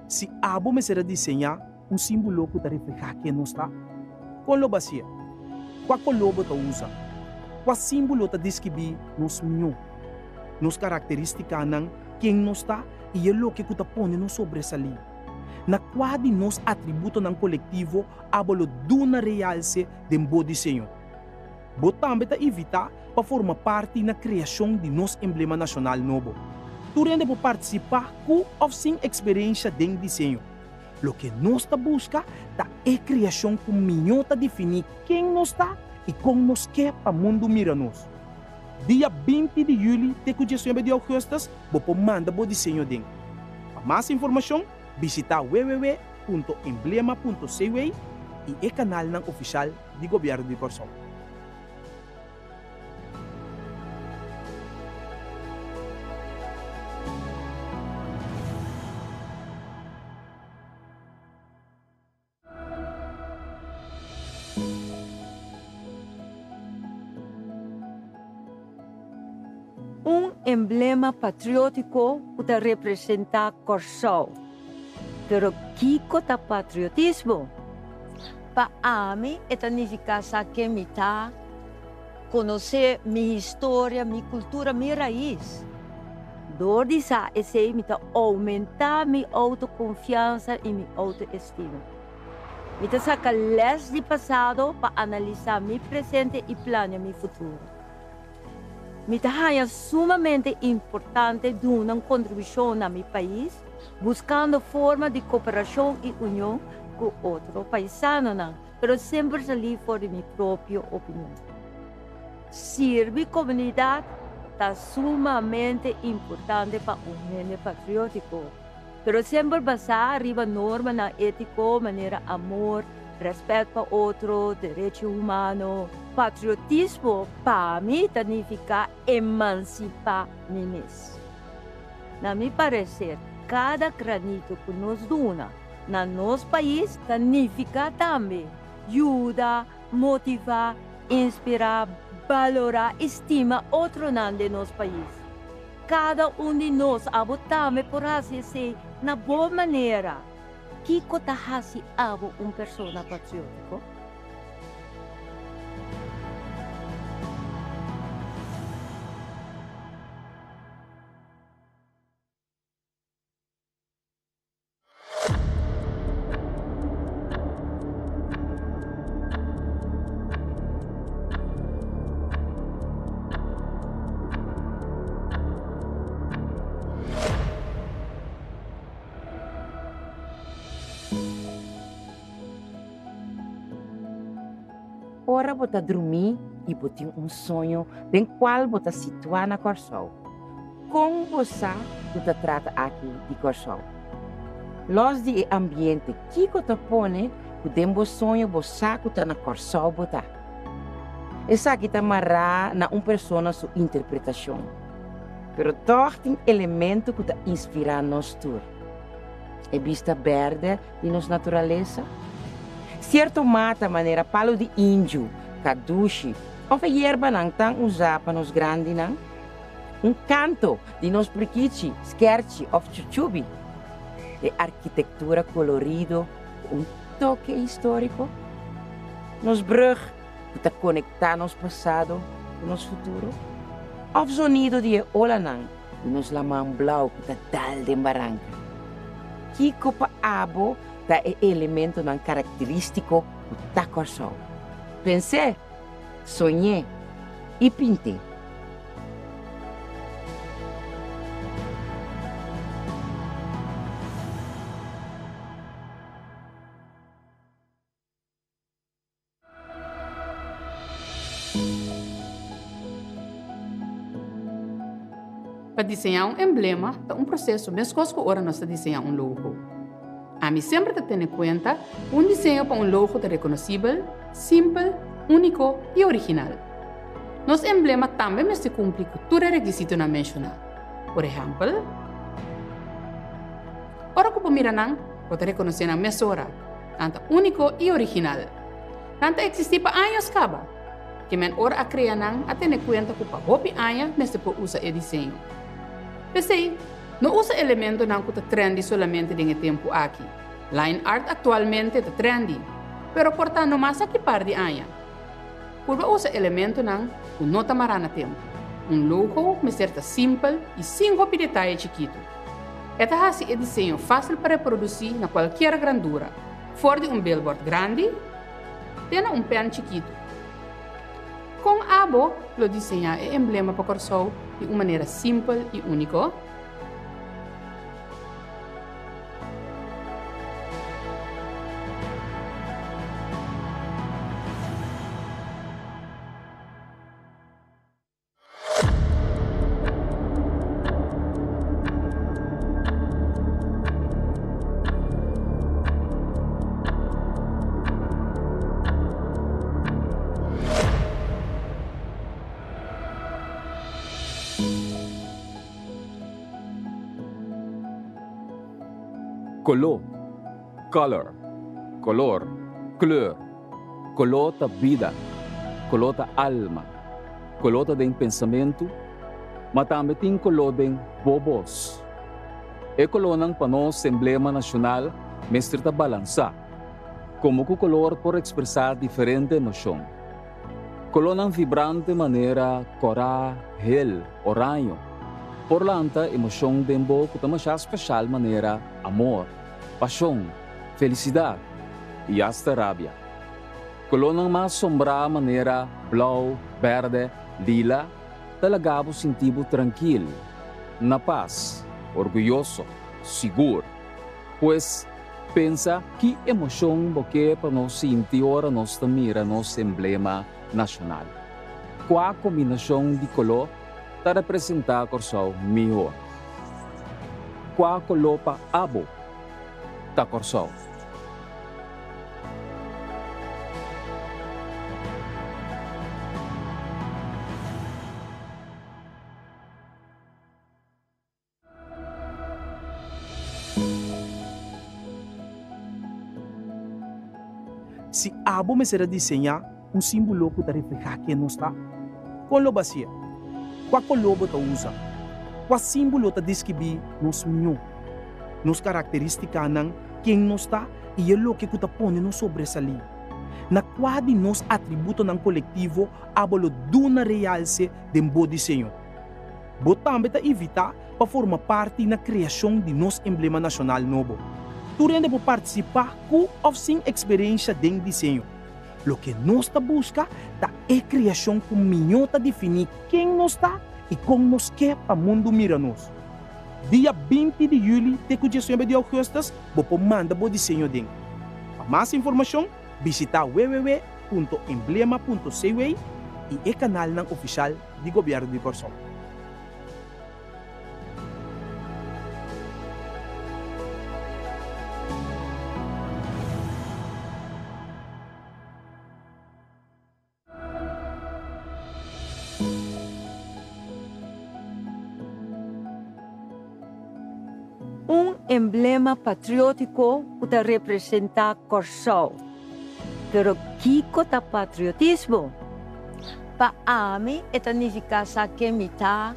Si abo mester a diseñá un símbolo ku ta reflehá ken nos ta, kon lo bo hasié? Kua koló bo ta usa? Kua símbolo ta deskribí nos mihó, nos karakterístikanan, ken nos ta i e loke ku ta pone nos sobresalí? Na kua di nos atributonan kolektivo abo lo duna realse den bo diseño? Bo tambe ta invitá pa forma parti na kreashon di nos emblema nashonal nobo. Tur hende por partisipá ku òf sin eksperensha den diseño. Loke nos ta buska ta e kreashon ku mihó ta definí ken nos ta i kon nos ke pa mundu mira nos. Dia 20 di yüli te ku 19 di ougùstùs bo por manda bo diseño den. Pa mas informashon bishitá www.emblema.cw i e kanalnan ofishal di Gobièrnu di Kòrsou. Un emblema patriótiko ku ta representá Kòrsou. Pero kiko ta patriotismo? Pa ami e ta nifiká sa ken mi ta, konosé mi historia, mi kultura, mi rais. Dor di sa esei mi ta oumentá mi outokonfiansa i mi outoestima. Mi ta saka lès di pasado pa analisá mi presente i plania mi futuro. Mi ta haña sumamente importante duna un kontribushon na mi pais, buskando forma di koperashon i union ku otro paisanonan, pero semper salí for di mi propio opinion. Sirbi komunidat ta sumamente importante pa un hende patriótiko, pero semper basá riba normanan étiko manera amor, rèspèt pa otro, derecho humano. Patriotismo pa mi ta nifiká emansipá mi mes. Na mi pareser, kada granito ku nos duna na nos pais ta nifiká tambe yuda, motivá, inspirá, balorá i stima otronan den nos pais. Kada un di nos, abo tambe por hasi esei na bo manera. Kiko ta hasi abo un persona patriótiko? Ora bo ta drumí i bo tin un soño den kual bo ta situá na Kòrsou, kon bo sa ku ta trata aki di Kòrsou? Lòs di e ambiente, kiko ta pone ku den bo soño bo sa ku ta na Kòrsou bo ta? Esaki ta mará na un persona su interpretashon. Pero tòg tin elemento ku ta inspirá nos tur. E bista bèrdè di nos naturalesa, sierto mata manera palu di inju, kadushi òf e yerbanan tan usá pa nos grandinan, un kanto di nos prikichi, skèrchi òf chuchubi, e arkitektura kolorido ku un toke históriko, nos brùg ku ta konektá nos pasado ku nos futuro, òf zonido di e olanan di nos laman blou ku ta dal den baranka. Kiko pa abo ta e elementonan karakterístiko ku ta Kòrsou? Pens'é, soñ'é i pint'é. Pa diseñá un emblema ta un proseso meskos ku ora nos ta diseñá un logo. Ami semper ta tene kuenta ku un diseño pa un logo ta rekonosibel, simpel, úniko i original. Nos emblema tambe mester kumpli ku tur e rekisitonan menshoná. Por ehèmpel, ora ku bo mira nan, bo ta rekonosé nan mesora. Nan ta úniko i original. Nan ta eksistí pa años kaba. Ke men ora a krea nan a tene kuenta ku pa hopi aña mester por usa e diseño. P'esei, No usa elementonan ku ta trendy solamente den e tempu aki. Line art aktualmente ta trendy, pero por ta no mas aki par di aña. Purba usa elementonan ku no ta mará na tempu. Un logo mester ta simpel i sin hopi detaye chikitu. E ta hasi e diseño fásil pa reprodusí na kualkier grandura, for di un billboard grandi te na un pèn chikitu. Kon abo lo diseñá e emblema pa Kòrsou di un manera simpel i úniko? Koló, color, color, kleur. Koló ta bida, koló ta alma, koló ta den pensamentu, ma tambe tin koló den bo bos. E kolónan pa nos emblema nashonal mester ta balansá, komo ku kolor por ekspresá diferente emoshon. Kolónan vibrante manera kòrá, hel, oraño por lanta emoshon den bo ku ta mashá speshal manera amor, pashon, felisidat i asta rabia. Kolónan mas sombrá manera blou, bèrdè, lila ta laga bo sinti bo trankil, na pas, orguyoso, sigur. Pues, pensa ki emoshon bo ke pa nos sinti ora nos ta mira nos emblema nashonal. Kua kombinashon di koló ta representá Kòrsou mihó? Kua koló pa abo ta Kòrsou? Si abo mester a diseñá un símbolo ku ta reflehá ken nos ta, kon lo bo hasié? Kua koló bo ta usa? Kua símbolo ta deskribí nos mihó, nos karakterístikanan, ken nos ta i e loke ku ta pone nos sobresalí? Na kua di nos atributonan kolektivo abo lo duna realse den bo diseño? Bo tambe ta invitá pa forma parti na kreashon di nos emblema nashonal nobo. Tur hende por partisipá ku òf sin eksperensha den diseño. Loke nos ta buska ta e kreashon ku mihó ta definí ken nos ta i kon nos ke pa mundu mira nos. Dia 20 di yüli te ku 19 di ougùstus bo por manda bo diseño den. Pa mas informashon bishitá www.emblema.cw i e kanalnan ofishal di Gobièrnu di Kòrsou. Un emblema patriótiko ku ta representá Kòrsou. Pero kiko ta patriotismo? Pa ami e ta nifiká sa ken mi ta,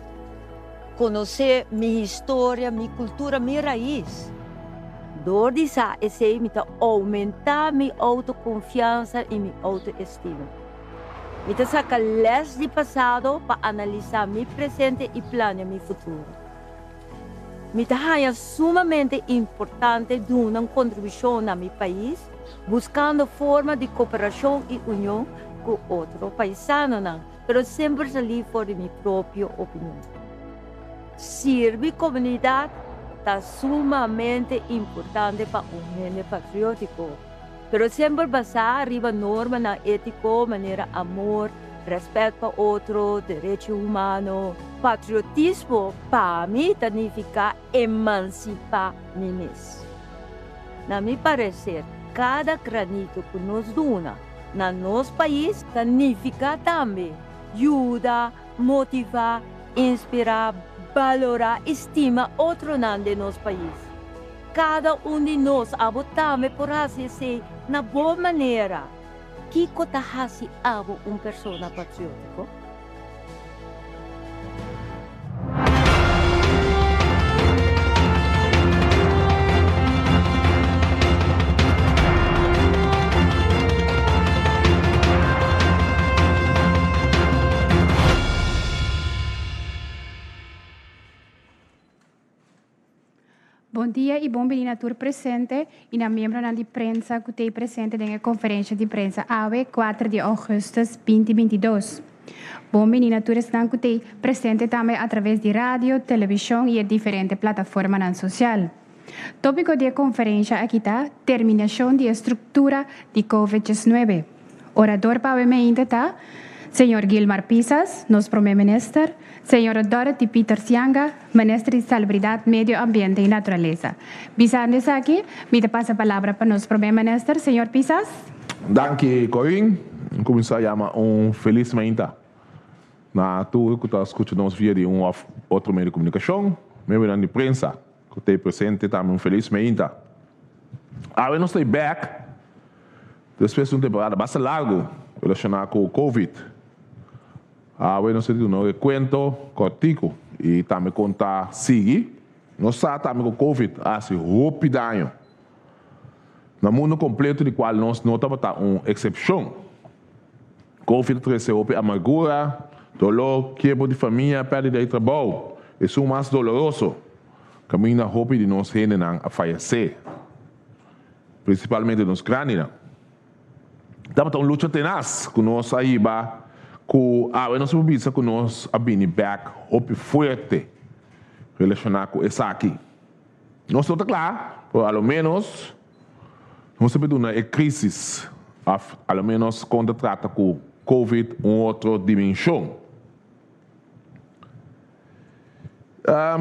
konosé mi historia, mi kultura, mi rais. Dor di sa esei mi ta oumentá mi outokonfiansa i mi outoestima. Mi ta saka lès di pasado pa analisá mi presente i plania mi futuro. Mi ta haña sumamente importante duna un kontribushon na mi pais, buskando forma di koperashon i union ku otro paisanonan, pero semper salí for di mi propio opinion. Sirbi komunidat ta sumamente importante pa un hende patriótiko, pero semper basá riba normanan étiko manera amor, Rèspèt pa otro, derechi humano. Patriotismo pa mi ta nifiká emansipá mi mes. Na mi pareser, kada granito ku nos duna na nos pais ta nifiká tambe yuda, motivá, inspirá, balorá i stima otronan den nos pais. Kada un di nos, abo tambe por hasi esei na bo manera. Kiko ta hasi abo un persona patriótiko? Bon dia y bon bini na tur presente y na miembronan di prensa cu t'ey presente den e conferencia di prensa awe, kuater di augustus binti 22. Bon bini na tur esnan cu t'ey presente tambe a traves di radio, television y e diferente plataformanan social. Topico di e conferencia aki ta Terminacion di e structura di Covid 19. Orador pa awe meinta ta Señor Gilmar Pisas, nos Prome Minister, Señora Dorothy Pieters Janga, Minister di Salubridad, Medio Ambiente y Naturalesa. Bisando esaki, mi ta pasa palabra pa nos Prome Minister, Señor Pisas. Danki Corinne. Mi cuminsa yama un felis mainta na tur cu ta scucha nos via di un of otro medio di comunicacion, miembronan di prensa cu ta presente tambe un felis mainta. Awe nos ta bek despues di un temporada basta largo relaciona cu Covid. Awe nos ta duna un rekuento kòrtiku i tambe kon ta sigui. Nos sa tambe ku Covid a hasi hopi daño na mundu kompleto di kual nos no tabata un eksepshon. Covid a trese hopi amargura, doló, kiebro di famia, pèrdida di trabou. Esun mas doloroso, kaminda hopi di nos hendenan a fayesé, prinsipalmente nos grandinan. Tabata un lucha tenas ku nos a hiba ku awe nos por bisa ku nos a bini bek hopi fuerte relashoná ku esaki. Nos no ta kla, pero a lo ménos nos ta por duna e krísis òf a lo ménos kon ta trata ku Covid un otro dimenshon.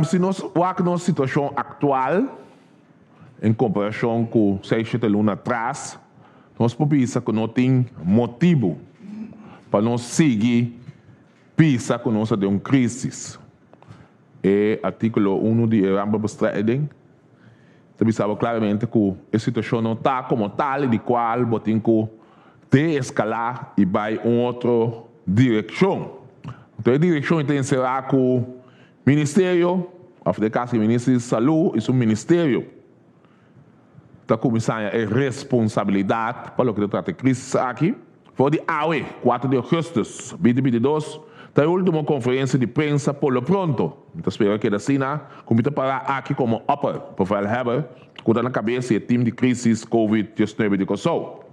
Si nos wak nos situashon aktual en komparashon ku seis shete luna atras, nos por bisa ku no tin motibu pa nos sigui bisa ku nos ta den un krísis. E artíkulo unu di e Rampenbestrijding ta bisa bo klaramente ku e situashon no ta komo tal i di kual bo tin ku deeskalá i bai un otro direkshon. Anto e direkshon ta enserá ku ministerio, òf den kaso di minister di salú i su ministerio ta kuminsá haña e responsabilidat pa loke ta trata e krísis aki. For di awe, kuater di ougùstùs binti 22, ta e último konferensia di prensa por lo pronto. Mi ta spera keda asina ku mi ta pará aki komo opperbevelhebber ku ta na kabes di e tim di krísis Covid 19 di Kòrsou.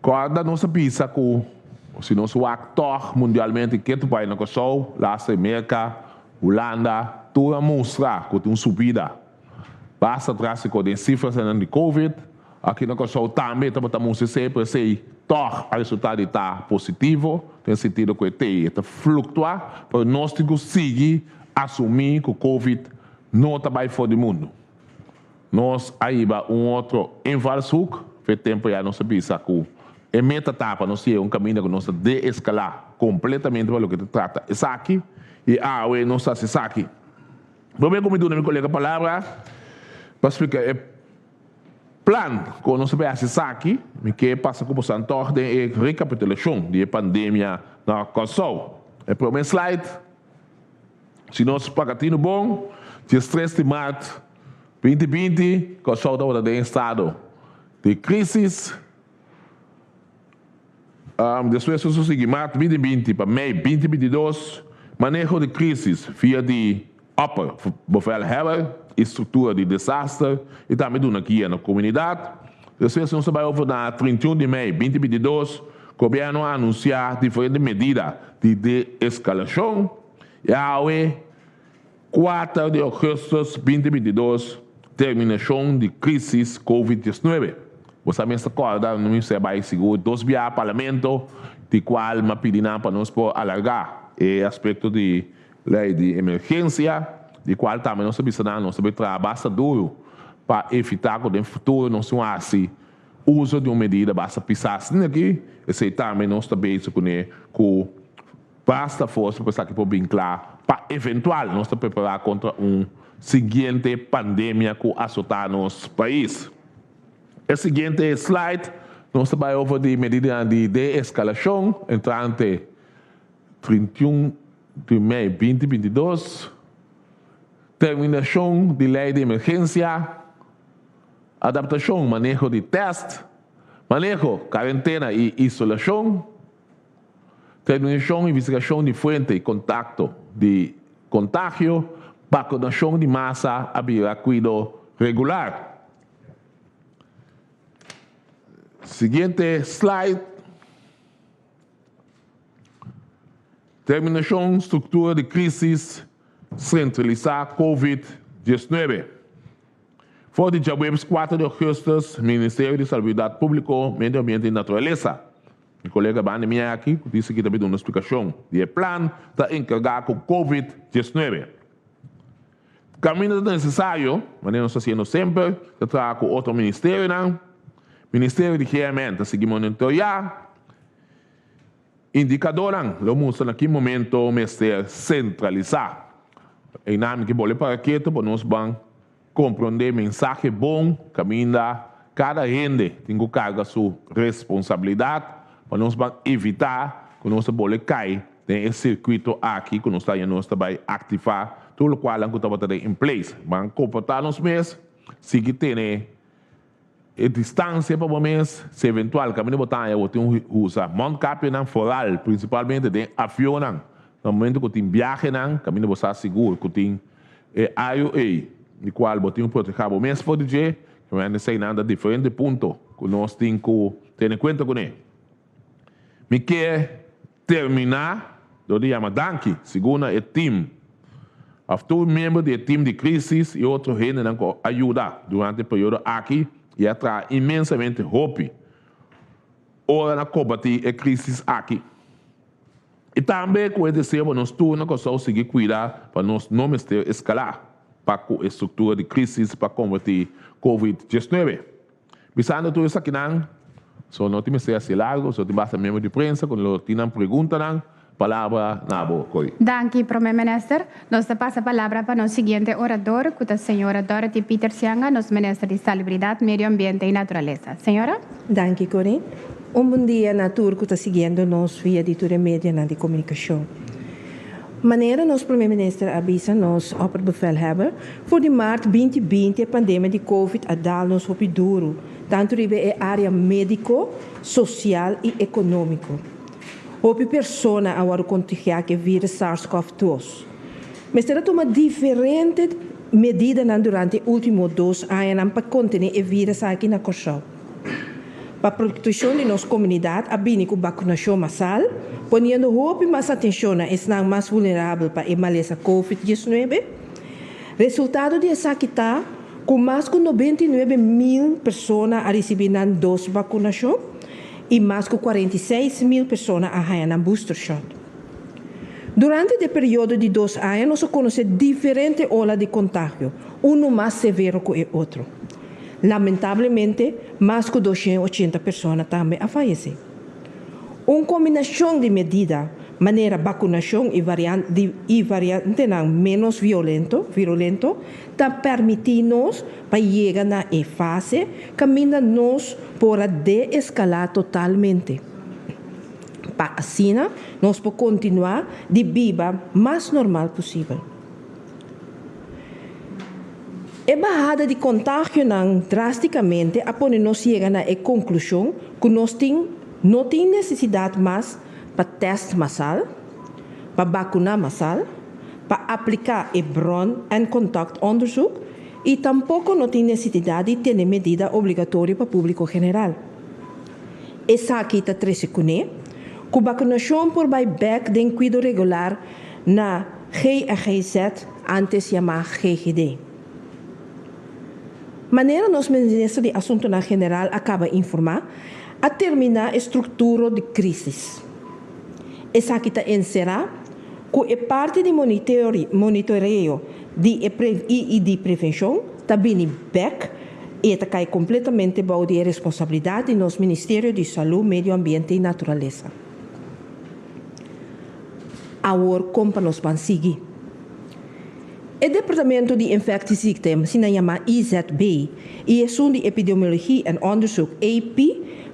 Kòrda nos a bisa ku si nos wak tòg mundialmente ke ta bai na Kòrsou, lasta e Merka, Hulanda, tur a mustra ku tin un subida basta drástiko den sifrasnan di Covid. Aki na Kòrsou tambe tabata mustra esei, pero esei tòg a resultá di ta positivo, den sentido ku e tei e ta fluktuá, pero nos tin ku sigui asumí ku Covid no ta bai for di mundu. Nos a hiba un otro invalshoek, fe tempo ya nos a bisa cu e meta ta pa nos yega un caminda cu nos ta deescala completamente pa loke ta trata esaki y awe nos ta haci esaki. Prome cu mi duna mi colega palabra pa splica e plan con nos ta bay haci esaki, mi ke pasa cu boso antoh den e recapitulacion di e pandemia na Corsou. E prome slide. Si nos paga tinu bon, 13 di mart 2020, Kòrsou tabata den estado di krísis. Despues nos a sigui mart 2020 pa mei 2022, maneho di krísis via di opperbevelhebber i struktura di desaster i tambe duna guia na komunidat. Despues nos a bai over na 31 di mei 2022, gobièrnu a anunsiá diferente medida di de-eskalashon i awe, 4 di ougùstùs 2022, terminashon di krísis Covid 19. Bo sa mester kòrda no mester a bai sigur dos biaha parlamento di kual mi a pidi nan pa nos por alargá e aspekto di lei di emergensia di kual tambe nos a bisa nan nos ta bai traha basta duru pa evitá ku den futuro nos tin hasi uso di un medida basta pisá asina aki esei tambe nos ta bezig kuné ku Basta forsa pa esaki por bin kla pa eventual nos ta prepará kontra un siguiente pandemia ku asotá nos pais. E siguiente slide nos ta bai over di medidanan di deeskalashon entrante 31 di mei 2022, terminashon di lei di emergensia, adaptashon maneho di tèst, maneho karentena i isolashon, Terminashon investigashon di fuente i kontakto di kontagio. Bakunashon di masa a bira kuido regular. Siguiente slide. Terminashon struktura di krísis sentralisá Covid 19. For di djaweps 4 di ougùstùs, Ministerio di Salubridat Públiko, Medio Ambiente i Naturalesa, mi kolega banda mi aki ku tin sigui ta bin duna splikashon di e plan, ta enkargá ku Covid 19. Kaminda ta nesesario, manera nos ta hasiendo semper, ta traha ku otro ministerionan. Ministerio di GMN ta sigui monitoreá indikadornan, lo mustra na ki momento mester sentralisá. Einan mi ke bole para ketu pa nos ban komprondé mensahe bon kaminda kada hende tin ku karga su responsabilidat pa nos ban evitá ku nos ta bole kai den e sirkuito aki ku nos ta haña nos ta bai aktivá tur lokualnan ku tabata den in place. Ban komportá nos mes, sigui tene E distancia pa bo mes, si eventual caminda bo ta haña bo tin un usa mondkapjenan foral principalmente den avionnan na momento cu tin biahenan caminda bo sa sigur cu tin e ayo ey di cual bo tin cu proteha bo mes for di dje, eseynan ta diferente punto cu nos tin cu tene cuenta cune. Mi ke terminá dor di yama danki segun na e tim òf tur miembro di e tim di krísis i otro hendenan ku a yuda durante e periodo aki i a traha inmensamente hopi ora na kombatí e krísis aki. I tambe ku e deseo pa nos tur na Kòrsou sigui kuida pa nos no mester eskalá pa ku e struktura di krísis pa kombatí Covid 19. Bisando tur esakinan, so no tin mester hasi largo, so tin basta miembro di prensa cu lo tin nan preguntanan, palabra na bo, Cory. Danki, Prome Minister. Nos ta pasa palabra pa nos siguiente orador, cu ta señora Dorothy Pietersianga, nos Minister di Salubridad, Medio Ambiente y Naturalesa. Señora. Danki, Cory. Un bon dia na tur cu ta siguiendo nos via di tur e medianan di comunicacion. Manera nos Prome Minister a bisa nos Opperbevelhebber, for di maart 2020 e pandemia di Covid a dal nos hopi duru, tantu riba e area médiko, sosial i ekonómiko. Hopi persona a wòrdu kontagiá ku e vírus SARS-CoV-2. Mester a tuma diferente medidanan durante e último dos añanan pa kontené e vírus aki na Kòrsou. Pa protekshon di nos komunidat a bini ku bakunashon masal, poniendo hopi mas atenshon na esnan mas vulnerabel pa e malesa Covid 19. Resultado di esaki ta ku mas ku 99 mil persona a risibí nan dos bakunashon i mas ku 46 mil persona a haña nan booster shot. Durante e periodo di 2 aña nos a konosé diferente ola di kontagio, unu mas severo ku e otro. Lamentablemente, mas ku 280 persona tambe a fayesé. Un kombinashon di medida, manera vakunashon i variantenan ménos violento, ta permití nos pa yega na e fase kaminda nos por deeskalá totalmente. Pa asina, nos por kontinuá di biba mas normal posibel. E bahada di kontagionan drástikamente a pone nos yega na e konklushon ku nos no tin nesesidat mas pa tèst masal, pa vakuná masal, pa apliká e bron- en contactonderzoek i tampoko no tin nesesidat di tene medida obligatorio pa públiko general. Esaki ta trese kuné, ku vakunashon por bai bèk den kuido regular na GGZ, antes yamá GGD. Manera nos Minister di Asuntunan General a kaba di informá, a terminá e struktura di krísis. Esaki ta enserá ku e parti di monitoreo i di prevenshon ta bini bèk i ta kai kompletamente bou di responsabilidat di nos Ministerio di Salú, Medio Ambiente i Naturalesa. Awor kon pa nos ban sigui. E Departamento di Infectieziekten, asina yamá IZB, i esun di Epidemiologie en Onderzoek, AP,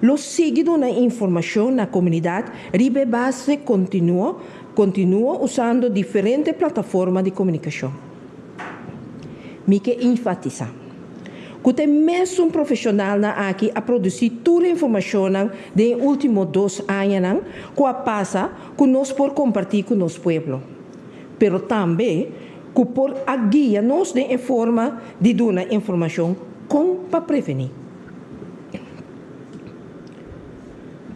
lo sigui duna informashon na komunidat riba base kontinuo usando diferente plataforma di komunikashon. Mi ke enfatisá ku e mesun profeshonalnan aki a produsí tur informashon den último 2 añanan ku a pasa ku nos por kompartí ku nos pueblo. Pero tambe ku por a guia nos den e forma di duna informashon kon pa prevení.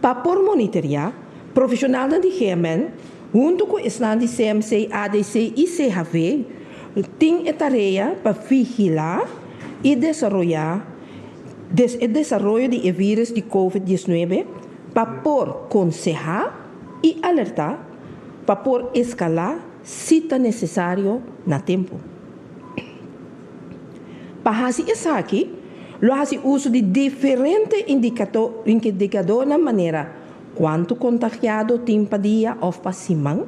Pa por monitoreá, profeshonalnan di GMN huntu ku esnan di CMC, ADC i CHV tin e tarea pa vigilá i desaroyá e desaroyo di e vírùs di Covid 19 pa por konsehá i alertá pa por eskalá si ta nesesario na tempu. Pa hasi esaki, lo hasi uso di diferente indikadornan manera kuantu kontagiado tin pa dia òf pa siman,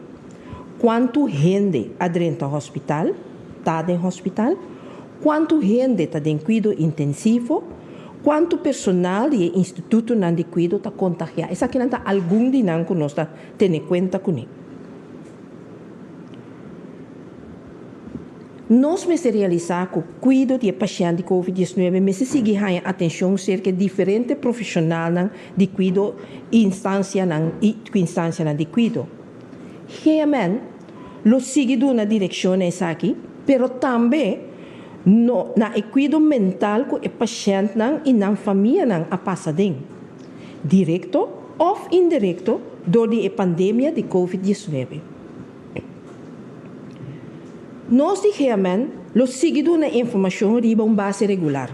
kuantu hende a drenta hospital, ta den hospital, kuantu hende ta den kuido intensivo, kuantu personal di e institutonan di kuido ta kontagiá. Esakinan ta algun di nan ku nos ta tene kuenta kuné. Nos mester realisá ku kuido di e pashènt di Covid 19 mester sigui haña atenshon serka e diferente profeshonalnan di kuido i instansianan i instansianan di kuido. GMN lo sigui duna direkshon na esaki, pero tambe no na e kuido mental ku e pashèntnan i nan famianan a pasa den, direkto òf indirekto dor di e pandemia di Covid 19. Nos di GMN lo sigui duna informashon riba un base regular,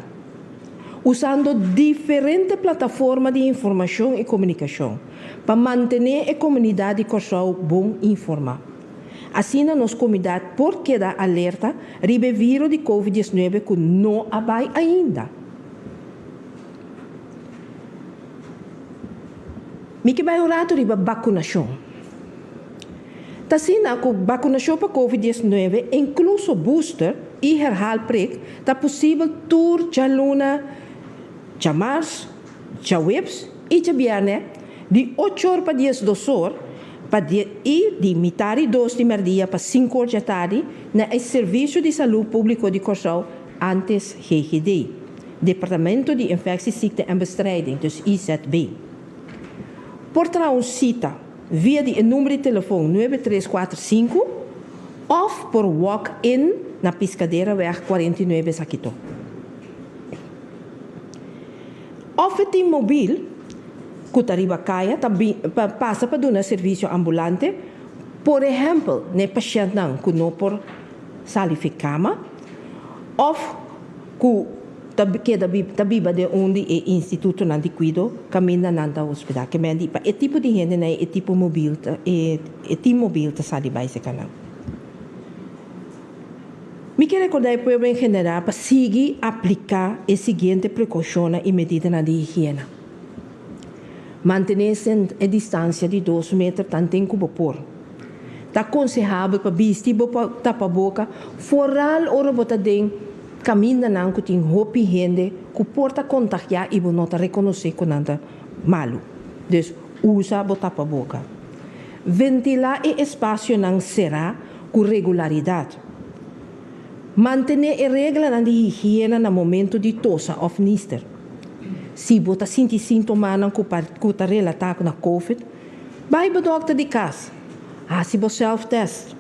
usando diferente plataforma di informashon i komunikashon pa mantené e komunidat di Kòrsou bon informá. Asina nos komunidat por keda alerta riba e viro di Covid 19 ku no a bai ainda. Mi ke bai un ratu riba bakunashon. Ta asina ku bakunashon pa Covid 19, inkluso booster i herhaalprik, ta posibel tur djaluna, djamars, djaweps i djabièrnè di ocho or pa 12 or pa i di mitar i dos di mèrdia pa sinku or djatardi na e Servisio di Salú Públiko di Kòrsou, ántes GGD, Departamento di Infectieziekten en Bestrijding, dus IZB. Por traha un sita via di e number di telefon nuebe tres kuater sinku òf por walk in na Piscaderaweg 49 Zakito. Òf e tim mobil ku ta riba kaya ta pasa pa duna servisio ambulante, por ehèmpel na e pashèntnan ku no por sali fi kama òf ku ta keda ta biba den un di e institutonan di kuido kaminda nan ta hospedá. Ke men di pa e tipo di hendenan e tipo mobil ta e tim mobil ta sali bai serka nan. Mi ke rekordá e pueblo en general pa sigui apliká e siguiente prekoushonnan i medidanan di higiena. Mantené e distansia di dos meter tanten ku bo por. Ta konsehabel pa bisti bo tapaboka foral ora bo ta den kamindanan ku tin hopi hende ku por ta kontagiá i bo no ta rekonosé ku nan ta malu. Dus usa bo tapaboka. Ventilá e espasionan será ku regularidat. Mantené e reglanan di higiena na momentu di tosa òf nister. Si bo ta sinti síntomanan ku ku ta relatá na covid, bai bo dòkter di kas. Hasi bo sèlftèst.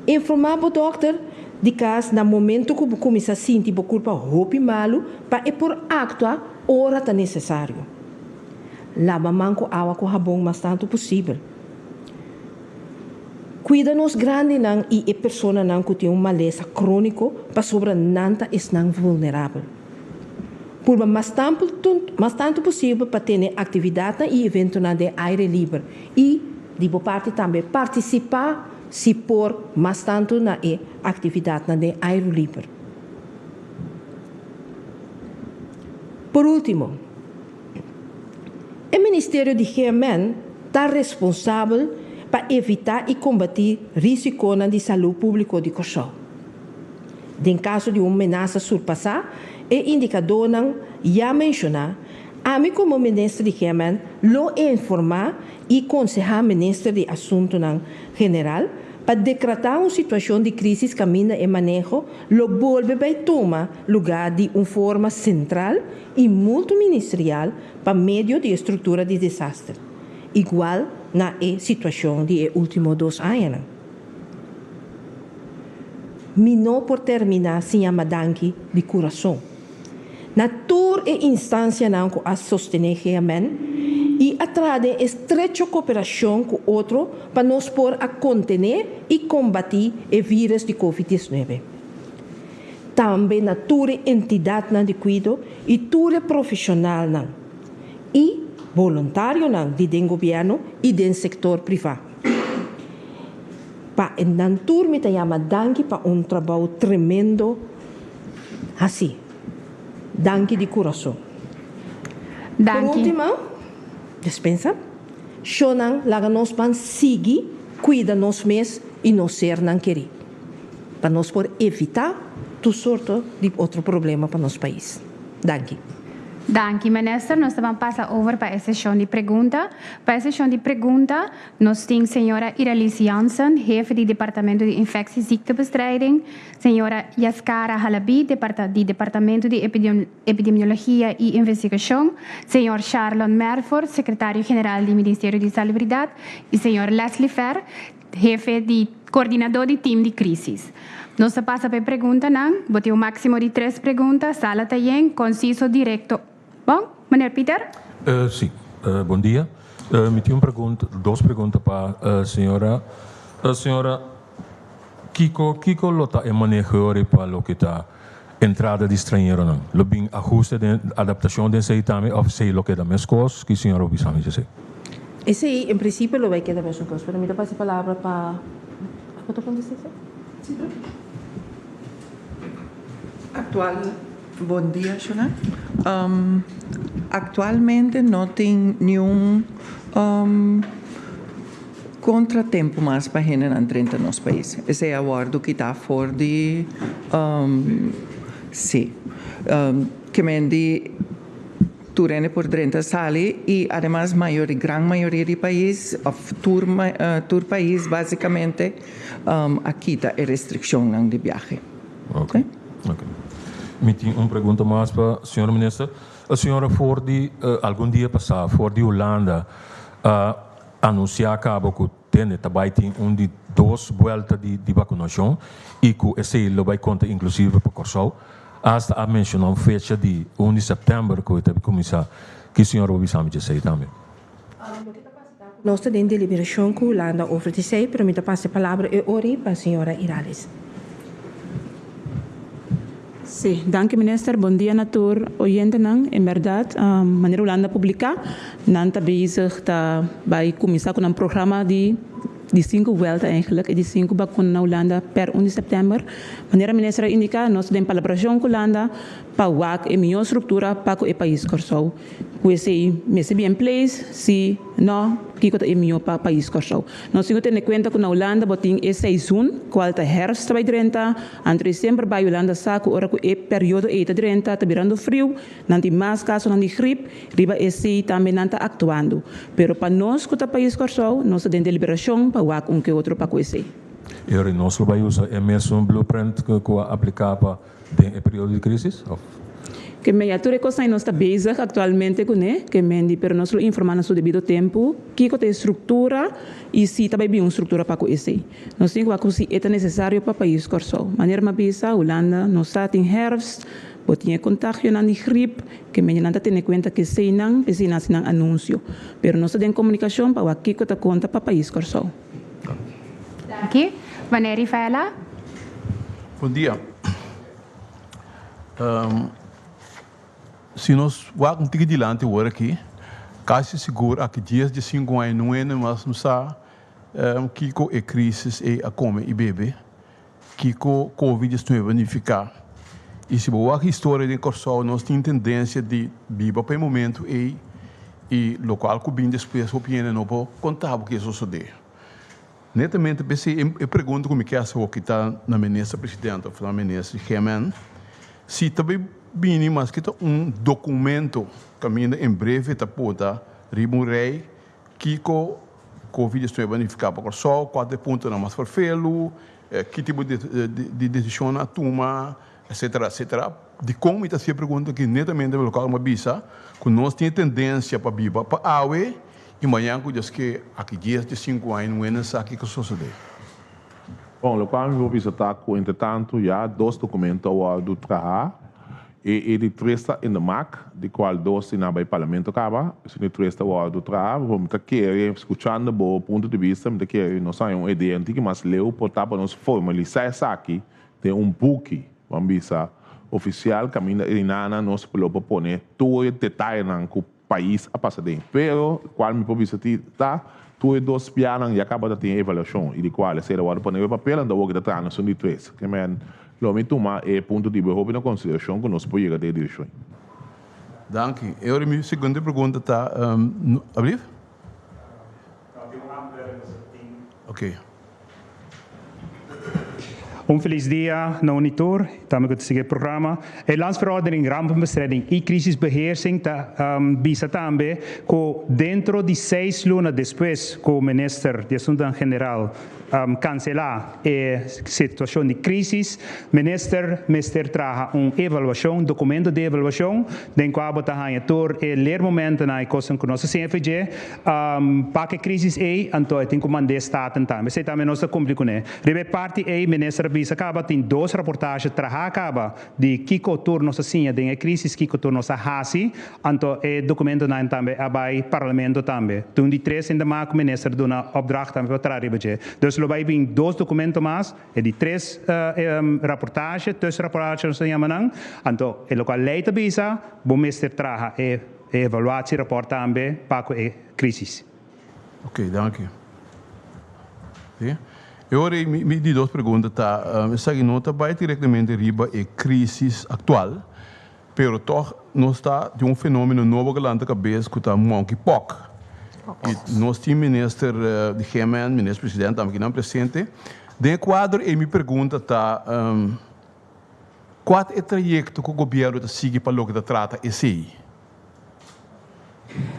Informá bo dòkter di kas na momentu ku bo kuminsá sinti bo kurpa hopi malu pa e por aktua ora ta nesesario. Laba man ku awa ku habon mas tantu posibel. Kuida nos grandinan i e personanan ku tin un malesa króniko pasobra nan ta esnan vulnerabel. Purba mas mas tantu posibel pa tene aktividatnan i eventonan den aire liber i, di bo parti tambe, partisipá si por mas tantu na e aktividatnan den airu liber. Por último, e Ministerio di GMN ta responsabel pa evitá i kombatí rísikonan di salú públiko di Kòrsou. Den kaso di un menasa surpasá e indikadónan ya menshoná, ami komo Minister di GMN lo informá i konsehá Minister di Asuntunan General pa dekratá un situashon di krísis kaminda e maneho lo bolbe bai tuma lugá di un forma sentral i multiministerial pa medio di e struktura di desaster, igual na e situashon di e último dos añanan. Mi no por terminá sin yama danki di kurason na tur e instansianan ku a sostené GMN i a traha den estrecho koperashon ku otro pa nos por a kontené i kombatí e vírus di Covid 19. Tambe na tur e entidatnan di kuido i tur e profeshonalnan i boluntarionan di den gobièrnu i den sektor privá. Pa e nan tur mi ta yama danki pa un trabou tremendo hasi. Danki di kurason. Por Danki. ultimo, despensa, shownan laga nos ban sigui kuida nos mes i nos sernan kerí, pa nos por evitá tur sorto di otro problema pa nos pais. Danki. Danki, minister. Nos ta ban pasa over pa e seshon di pregunta. Pa e seshon di pregunta, nos tin señora Iraliz Jansen, hefe di Departamento di Infectieziektebestrijding, señora Yaskara Halabi, di Departamento di Epidemiologia i Investigashon, señor Sharlon Merford, sekretario general di Ministerio di Salubridat, i señor Leslie Fer, hefe di koordinadó di tim di krísis. Nos ta pasa pa e preguntanan. Bo tin un máksimo di tres pregunta. Sala ta yen, konsiso, direkto. Bon, meneer Pieter? Sí. Bon dia. Mi tin un pregunta, dos pregunta pa señora. Señora, kiko kiko lo ta e maneho ori pa loke ta entrada di strañeronan? Lo bin ahuste den adaptashon den esei tambe òf esei lo keda meskos? Ki señora bo bisa mi esei? Esei en prinsipio lo bai keda mesun kos, pero mi ta pasa e palabra pa, abo ta kontesta esei? Sí. Aktual, Bon dia Shona. Aktualmente no tin niun kontratempu mas pa hendenan drenta nos pais. Esei a wòrdu kitá for di sí. Ke men di tur hende por drenta sali i ademas mayoria gran mayoria di pais òf tur tur pais básikamente a kita e restrikshonnan di biahe. Ok, ok. Mi tin un pregunta mas pa señora minister. E señora for di algun dia pasá for di Hulanda a anunsiá kaba ku tende ta bai tin un di dos buelta di di bakunashon i ku esei lo bai konta inklusive pa Kòrsou. Asta a menshoná un fecha di un di sèptèmber ku e ta kuminsá. Ki señora bo bisa mi djesei tambe? Nos ta den deliberashon ku Hulanda over di esei, pero mi ta pasa e palabra e ora pa señora Irales. Sí, danki minister. Bon dia na tur oyentenan. En bèrdat, manera Hulanda publiká, nan ta bezig ta bai kuminsá ku nan programa di di sinku vuelta eigenlijk, e di sinku bakuna na Hulanda per un di sèptèmber. Manera minister a indiká, nos ta den palabrashon ku Hulanda pa wak e mihó struktura pa ku e pais Kòrsou. Ku esei mester bien place, si no, kiko ta e mihó pa pais Kòrsou. Nos tin ku tene kuenta ku na Hulanda bo tin e seizoen, kual ta herfst ta bai drenta, anto e semper bai Hulanda sa ku ora ku e periodo ei ta drenta ta birando friu, nan tin mas kasonan di grip, riba esei tambe nan ta aktuando. Pero pa nos ku ta pais Kòrsou, nos ta den deliberashon pa wak un ke otro pa ku esei. E ora nos lo bai usa e mesun blueprint ku a apliká pa Den e periodo di crisis of? Ke men ya tur e kosnan nos ta bezig aktualmente kuné, ke men di pero nos lo informá na su debido tempu kiko ta e struktura i si ta bai bin un struktura pa ku esei. Nos tin ku wak ku si e ta nesesario pa pais Kòrsou. Manera mi a bisa, Hulanda no sa tin herfst, bo tin e kontagionan di grip, ke men di nan ta tene kuenta ku eseinan, p'esei nan hasi nan anunsio. Pero nos ta den komunikashon pa wak kiko ta konta pa pais Kòrsou. Danki. Wanneer Rifaela? Bon dia. Si nos wak un tiki dilanti awor aki, kasi sigur aki dies di sinku aña no hende mas no sa kiko e krisis ei a kome i bebe, kiko covid diesnuebe a nifiká. I si bo wak historia den Kòrsou nos tin tendensia di biba pa e momentu ei i lokual ku bin despues hopi hende no por konta bo ke a sosodé. Netamente p'esei e pregunta ku mi ke hasi hoki ta na Minister Presidente òf na Minister GMN, si ta bai bini maske ta un dokumento kaminda en breve ta pota riba un rei kiko Covid diesnuebe a nifiká pa Kòrsou, kua ta e puntonan mas ferfelu, ki tipo di desishonnan a tuma, etcetera, etcetera. Dikon mi ta hasi e pregunta aki? Netamente pa lokual mi a bisa ku nos tin e tendensia pa biba pa awe. I mañan ku Dios ke, aki dies di sinku aña no hende sa kiko sosodé. Bon, lokual mi por bisa ta ku entretantu ya dos dokumento a wòrdu traha i e di tres ta in de mak, di kual dos tin a bai parlamento kaba, esun di tres ta wòrdu traha. Bo mi ta kere, skuchando bo punto di bista, mi ta kere nos haña un idea un tiki mas leu por ta pa nos formalisá esaki den un buki, ban bisa, ofisial kaminda e rinana nos lo por pone tur e detayenan ku pais a pasa den. Pero, cual mi por bisa ti ta, tur e dos pianan ya caba ta tin e evaluacion y di cual esey ta wordo pone riba papel, anto awor ki ta traha na esun di tres. Ke men, lo mi tuma e punto di bo hopi na consideracion cu nos por yega den e direccion. Danki. E ora mi segundo pregunta ta, alblief? Oké. Un felis dia na un i tur, tambe ku ta sigui e programa. E Landsverordening Rampenbestrijding i Crisisbeheersing ta bisa tambe ku dentro di seis luna despues ku Minister di Asuntunan General kanselá e situashon di krísis, Minister mester traha un evaluashon, dokumento di evaluashon, den kua bo ta haña tur e leermomentonan, e kosnan ku nos a siña for dje. Pa ku e krísis ei, anto e tin ku mand'é Staten tambe. Esei tambe nos ta kumpli kuné. Riba e parti ei, Minister a bisa kaba tin dos raportahe trahá kaba di kiko tur nos a siña den e krísis, kiko tur nos a hasi. Anto e dokumentonan tambe a bai Parlamento tambe. Tin di tres hende mas ku Minister duna opdracht tambe pa traha riba dje. Dus lo bai bin dos dokumento mas, e di tres raportahe, tussenrapportage nos ta yama nan. Anto e lokual lei ta bisa, bo mester traha e evaluatierapport tambe pa ku e krísis. Ok, danki. Si. E ora ei mi di dos pregunta ta, esaki no ta bai direktamente riba e krísis aktual, pero tòg nos ta den un fenómeno nobo ku lanta kabes ku ta monkeypox. I nos tin minister di GMN, minister presidente tambe kinan presente. Den e kuadro ei mi pregunta ta, kua ta e trayekto ku gobièrnu ta sigui pa loke ta trata esei?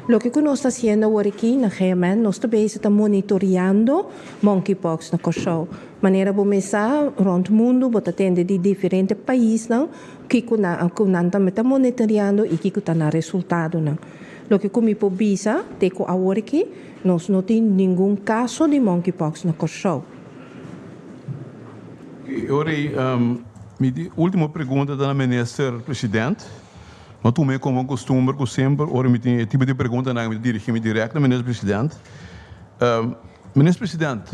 Loke ku nos ta hasiendo awor aki na GMN, nos ta bezig ta monitoreando monkeypox na Kòrsou. Manera bo mes sa, rònt mundu bo ta tende di diferente paisnan kiko nan ku nan tambe ta monitoreando i kiko ta nan resultadonan. Loke ku mi por bisa te ku awor aki, nos no tin ningun kaso di monkeypox na Kòrsou. E ora ei, mi di último pregunta ta na Minister President. No tuma e komo un kustumber ku semper ora mi tin e tipo di preguntanan mi ta dirigí mi dirèkt na Minister President. Minister President,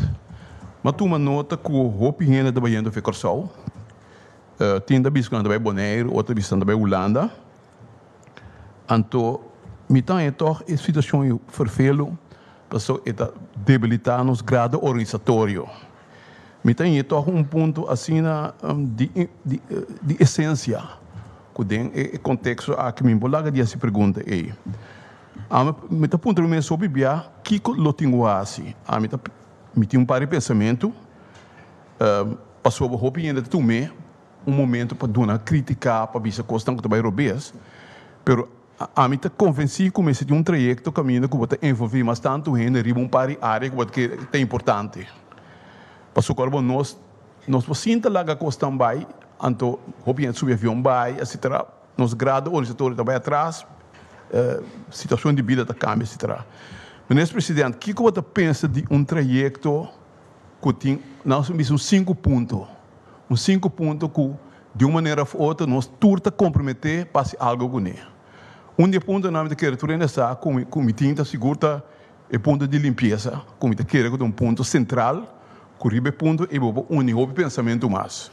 mi a tuma nota ku hopi hende ta bayendo for Kòrsou. Tin ta bisa ku nan ta bai Boneiru, otro ta bisa nan ta bai Hulanda. Anto mi ta haña tòg e situashon ei ferfelu pasobra e ta debilitá nos grado organisatorio. Mi ta haña tòg un punto asina di di esensia ku den e konteksto aki mi por laga di hasi pregunta ei. Ami mi ta puntra mi mes hopi bia kiko lo tin ku hasi. Ami ta mi tin un par di pensamentu pasobra hopi hende ta tum'é un momento pa duna kritika, pa bisa kosnan ku ta bai robes, pero ami ta konvensí ku mester tin un trayekto kaminda ku bo ta envolví mas tantu hende riba un par di área ku bo ta kere ta importante. Pasobra ora bo nos nos por sinta laga kosnan bai, anto hopi hende subi avion bai, etcetera, nos grado organisatorio ta bai atras, situashon di bida ta kambia, etcetera. Minister President, kiko bo ta pensa di un trayekto ku tin, nos a bisa un sinku punto, un sinku punto ku di un manera òf otro nos tur ta komprometé pa hasi algu kuné. Un di e puntonan mi ta kere tur hende sa ku mi ku mi tin ta sigur ta e punto di limpiesa, ku mi ta kere ku ta un punto sentral, ku riba e punto ei bo por uni hopi pensamentu mas.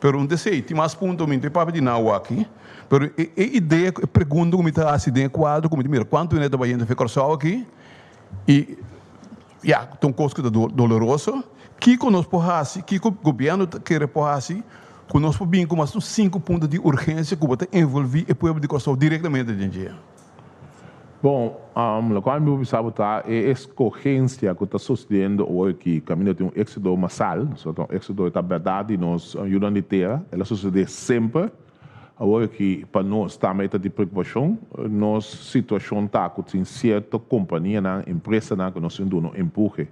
Pero un ta esei, tin mas punto mi no ta papia di nan awor aki, pero e e idea, e pregunta ku mi ta hasi den e kuadro ku mi ta mira kuantu hende ta bayendo for Kòrsou aki i Ya, ta un kos ku ta doloroso. Kiko nos por hasi, kiko gobièrnu ta kere por hasi ku nos por bin ku mas un sinku punto di urgensia ku bo ta envolví e pueblo di Kòrsou direktamente den dje? Bon, lokual mi por bisa bo ta e eskogensia ku ta sosediendo awor aki kaminda tin un éksodo masal, pasobra ta un éksodo e ta bèrdat di nos yunan di tera, el a sosodé semper. Awor aki pa nos tambe ta di preokupashon. Nos situashon ta ku tin sierto kompanianan, empresanan ku nos tin duna un empuhe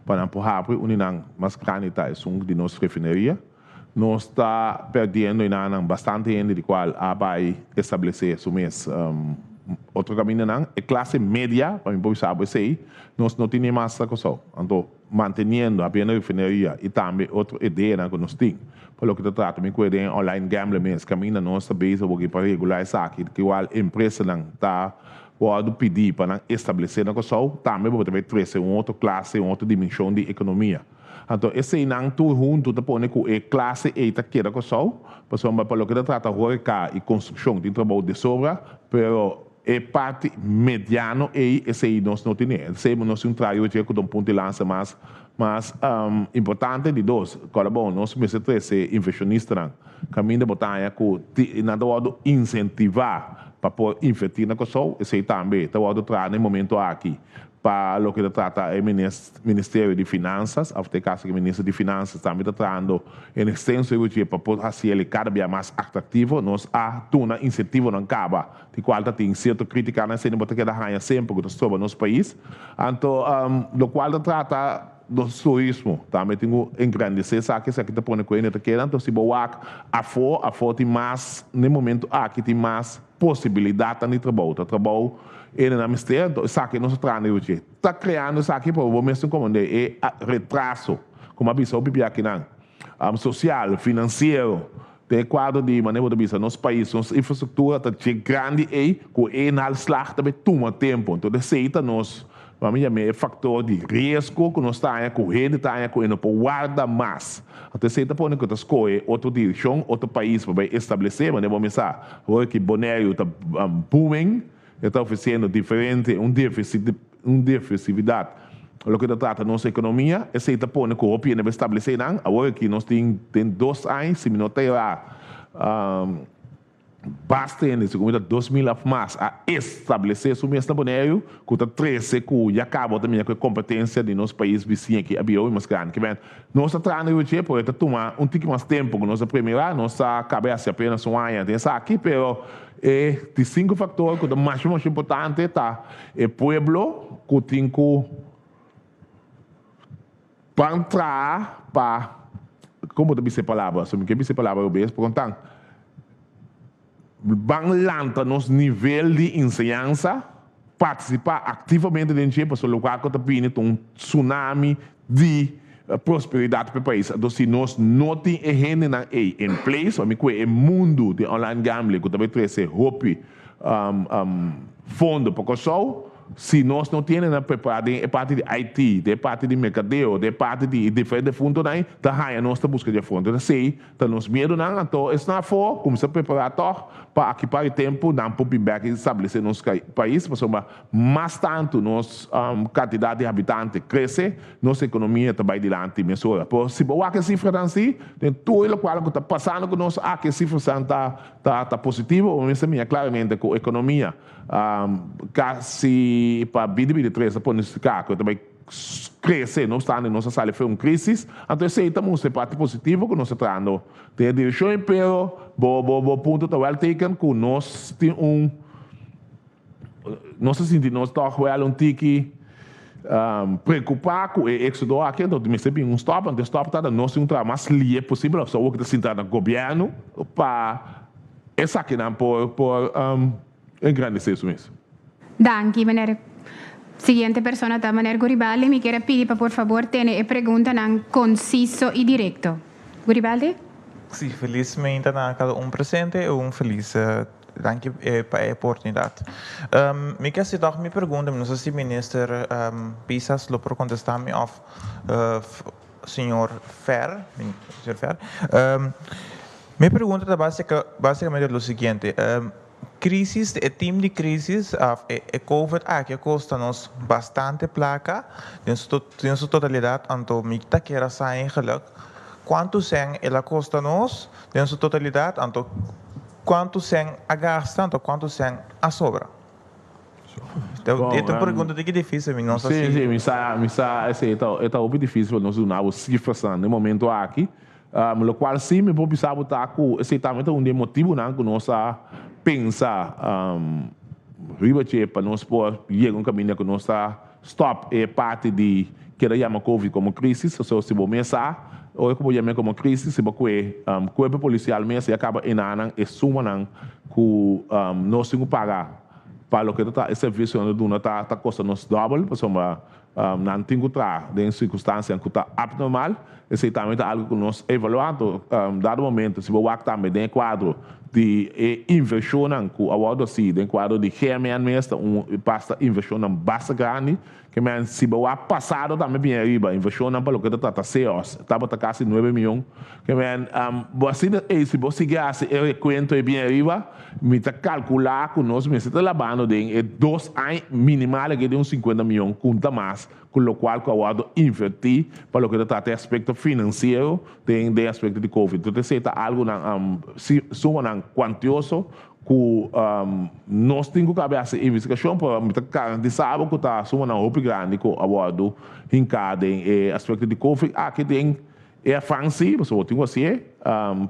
pa nan por habri. Un di nan mas grandi ta esun di nos refineria. Nos ta perdiendo enanan bastante hende di kual a bai establesé su mes otro kamindanan. E klase media, pa mi por bisa bo esei, nos no tene mas na Kòrsou. Anto. manteniendo habiendo refineria i tambe otro ideanan ku nos tin pa loke ta trata mi ku den online gambling mes kaminda nos ta bezig awor pa regulá esaki kiwal empresanan ta wòrdu pidí pa nan establesé na Kòrsou tambe bo ta bai trese un otro klase un otro dimenshon di ekonomia. Anto eseinan tur huntu ta pone ku e klase ei ta keda Kòrsou pasobra pa loke ta trata horeca i konstrukshon tin trabou de sobra pero E parti mediano ei, esei nos no tene. Esei nos tin un trayo dje ku ta un punto di lansa mas mas importante. Di dos, kòrda bon, nos mester trese invershonistanan kaminda bo ta haña ku nan ta wòrdu insentivá pa por invertí na Kòrsou. Esei tambe ta wòrdu traha na e momento aki. Pa loke ta trata e Ministerio di Finansas, of den e caso aki Minister di Finansas tambe ta trahando en extenso riba dje pa por haci el cada bia mas atractivo. Nos a duna incentivonan caba, di cual ta tin cierto criticanan esey no bo ta keda haya semper cu ta stroba nos pais. Anto locual ta trata nos turismo tambe tin cu engrandece esaki, esaki ta pone cu hende ta keda. Anto si bo wak afo, afo tin mas, na e momento aki tin mas. Posibilidatnan di trabou ta trabou ene nan mester, anto esaki nos ta trahando riba dje. Ta kreando esaki pa bo mes tin komprende e retraso, komo a bisa hopi bia akinan, sosial, finansiero, den e kuadro di manera bo ta bisa nos pais, nos infrastruktura ta dje grandi ei ku e inhaalslag ta bay tuma tempu. Anto esei ta nos Pa mi yam'é e faktor di riesgo ku nos ta haña ku hende ta haña ku e no por warda mas. Anto esei ta pone ku ta skohe otro direkshon, otro pais pa bai establesé. Manera bo mi sa, awor ki Boneiru ta booming, e ta ofresiendo diferente, un diversi, un diversifidat loke ta trata nos ekonomia. Esei ta pone ku hopi hende bai establesé nan. Awor ki nos tin den dos aña, si mi no ta erá, Basta hende, segun mi ta 2000 of mas, a establece su mes na Boneiru, cu ta trece cu ya caba ta mira cu e competencia di nos pais bisiña aki a bira hopi mas grandi. Kiben, nos ta traha na riba dje, pero e ta tuma un tiki mas tempo cu nos a premira. Nos a caba e haci apenas un aña den esaki, pero e di cinco factor cu ta masha masha importante ta e pueblo cu tin cu Ban traha pa, kon bo ta bisa e palabra? So mi ke bisa e palabra robes, pero kontan, ban lanta nos nivel di enseñansa, partisipá aktivamente den dje, pasobra lokual ku ta bini ta un tsunami di prosperidat pa e pais. Anto si nos no tin e hendenan ei in place, pa mi kue e mundu di online gambling ku ta bai trese hopi fondo pa Kòrsou, Si nos no tiene nan prepará den e parti di IT, den e parti di merkadeo, den e parti di diferente puntonan ei, ta haña nos ta buska dje afó. Entonces esei ta nos miedunan, anto esnan afó kuminsá prepará tòg pa aki par di tempu nan por bin bèk i establesé nos pais, pasobra mas tantu nos kantidat di habitante krese, nos ekonomia ta bai dilanti mesora. Pero si bo wak e sifranan si, den tur e lokual ku ta pasando ku nos aki e sifranan ta ta positivo, bo mester mira klaramente ku ekonomia Casi pa bini bini tres a pronostica cu e ta bay crece, no obstante nos a sali for un crisis, anto esey ta mustra e parti positivo cu nos ta trahando den e direccion, pero bo bo punto ta well taken cu nos tin un nos ta sinti nos toch wel un tiki preocupa cu e exodo aki, anto mester bin un stop, anto e stop ta dat nos tin un traha mas lie posibel, of awor cu ta sinta na gobierno pa. Esakinan por por engrandesé su mes. Danki, meneer. Siguiente persona ta meneer Guribaldi. Mi kier a pidi pa por fabor tene e preguntanan conciso y directo. Guribaldi? Sí, felis meinta na cada un presente y un felis danki pa e oportunidad. Mi ke haci toch mi pregunta, mi no sa si minister Pisas lo por contesta mi of señor Fer, señor Fer. Mi pregunta ta basicamente lo siguiente, crisis, e team di crisis of e covid aki a costa nos bastante placa den su den su totalidad, anto mi ta kier a sa eigenlijk cuanto cen el a costa nos den su totalidad, anto cuanto cen a gasta, anto cuanto cen a sobra. E ta un pregunta tiki dificil, mi no sa si. Si, si, mi sa, mi sa esey ta e ta hopi dificil pa nos duna bo cifrasnan den momento aki. Locual si mi por bisa bo ta cu esey tambe ta un di e motibonan cu nos a pensa riba dje pa nos por yega un caminda cu nos ta stop e parti di keda yama covid como crisis. Pasobra si bo mes sa ora cu bo yam'e como crisis si bo cue cuerpo policial mes ya caba enanan e sumanan cu nos tin cu paga pa loke ta e servicio nan ta duna ta costa nos double pasobra. Nan tin ku traha den sirkunstansianan ku ta abnormal. Esei tambe ta algu ku nos evaluá. Anto dado momento si bo wak tambe den e kuadro di e invershonnan ku a wòrdu hasi den kuadro di GMN mes ta un basta invershonnan basta grandi. Ke men si bo wak pasado tambe bin ariba invershonnan pa loke ta trata CEOS tabata kasi nuebe miyon. Ke men bo asina ei si bo sigui hasi e rekuento ei bin ariba Mi ta kalkulá ku nos mester ta labando den e dos aña minimal aki den un sinkuenta mion kunta mas ku lokual ku a wòrdu invertí pa loke ta trata e aspekto finansiero den den aspekto di covid. Entonces esei ta algunan sumanan kuantioso ku nos tin ku kabe hasi investigashon pero mi ta garantisá bo ku ta sumanan hopi grandi ku a wòrdu hinká den e aspekto di covid aki den E afan si, pasobra bo tin ku hasié